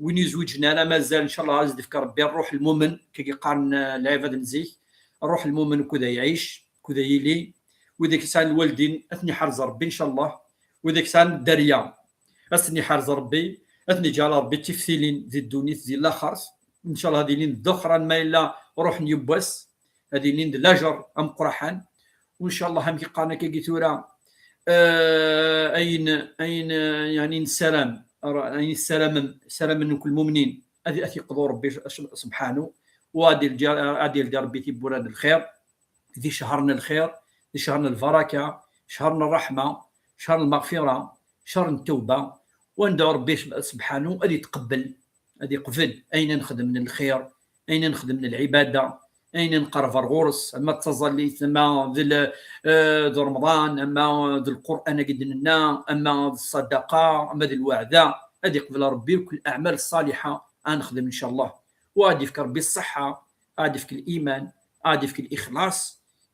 وين يزوجنا أنا مازال إن شاء الله هزدي فك ربي الروح المؤمن كي قارن، آه، العباد نزيك. الروح المؤمن كذا يعيش، كذا يلي. وإذا كسان الوالدين أثني حرز ربي إن شاء الله. وإذا كسان الدريا أثني حرز ربي، أثني جعل ربي تفثيلين ذي الدونيت ذي الآخرت. إن شاء الله هذه لين ذخرا ما إلا روح نيبوس. هذه لين ذي لاجر أم قرحان. وإن شاء الله هم كي قالنا كي قلت ورا، آه، أين، أين، آه، يعني نسلام، را-، أين السلام، سلام من كل المؤمنين. هذه أثي قدور ربي سبحانه. وهذه الجا-، هذه الجا ربي تيبورا الخير. ذي شهرنا الخير، ذي شهرنا البركة، شهرنا الرحمة، شهر المغفرة، شهر التوبة. وندعو ربي سب-، سبحانه أن يتقبل، أن يقبل أين نخدم من الخير، أين نخدم من العبادة، ayen i nqerreb ar ɣur-s, ama d taẓallit, ama d l-, eh, d Remḍan, ama d Lqur'an agi d-nenna, ama d ṣṣadaqa, ama d lweɛda, ad iqbel Ṛebbi akk leɛmal ṣṣaliḥa ad nexdem, ncallah. U ad ifk Ṛebbi ṣṣeḥḥa, ad ifk liman, ad ifk lixlaṣ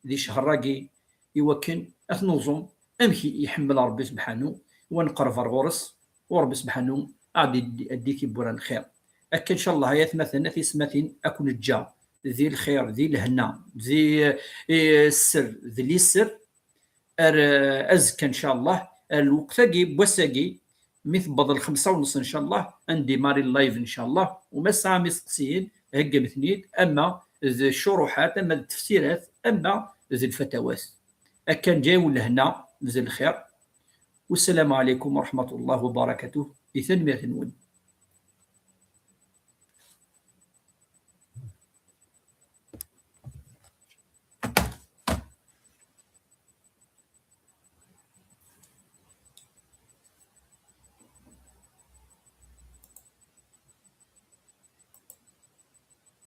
di ccher-agi, i wakken ad t-nuẓum amek i iḥemmel Ṛebbi sebḥanu, u ad nqerreb ar ɣur-s, u Ṛebbi sebḥanu ad d-, ad d-iwwi tiwwura n lxir. Akka, ncallah, ay atmaten, a tiyessetmatin, ad ken-ǧǧeɣ di lxir, di lehna, di, eh, sser, di liser, ar, eh, azekka, ncallah, ar lweqt-agi, n wass-agi, mi tewweḍ lxemsa u nneṣ, ncallah, ad ndimari live, ncallah, u ma tesɛam isteqsiyen, heggamt-ten-id, ama d ccuruḥat, ama d tefsirat, ama d lfatawat. Akka, nǧa-yawen lehna d lxir. Wassalamu ɛalaykum wa raḥmatullahi wa barakatuh. Di tanmirt-nwen.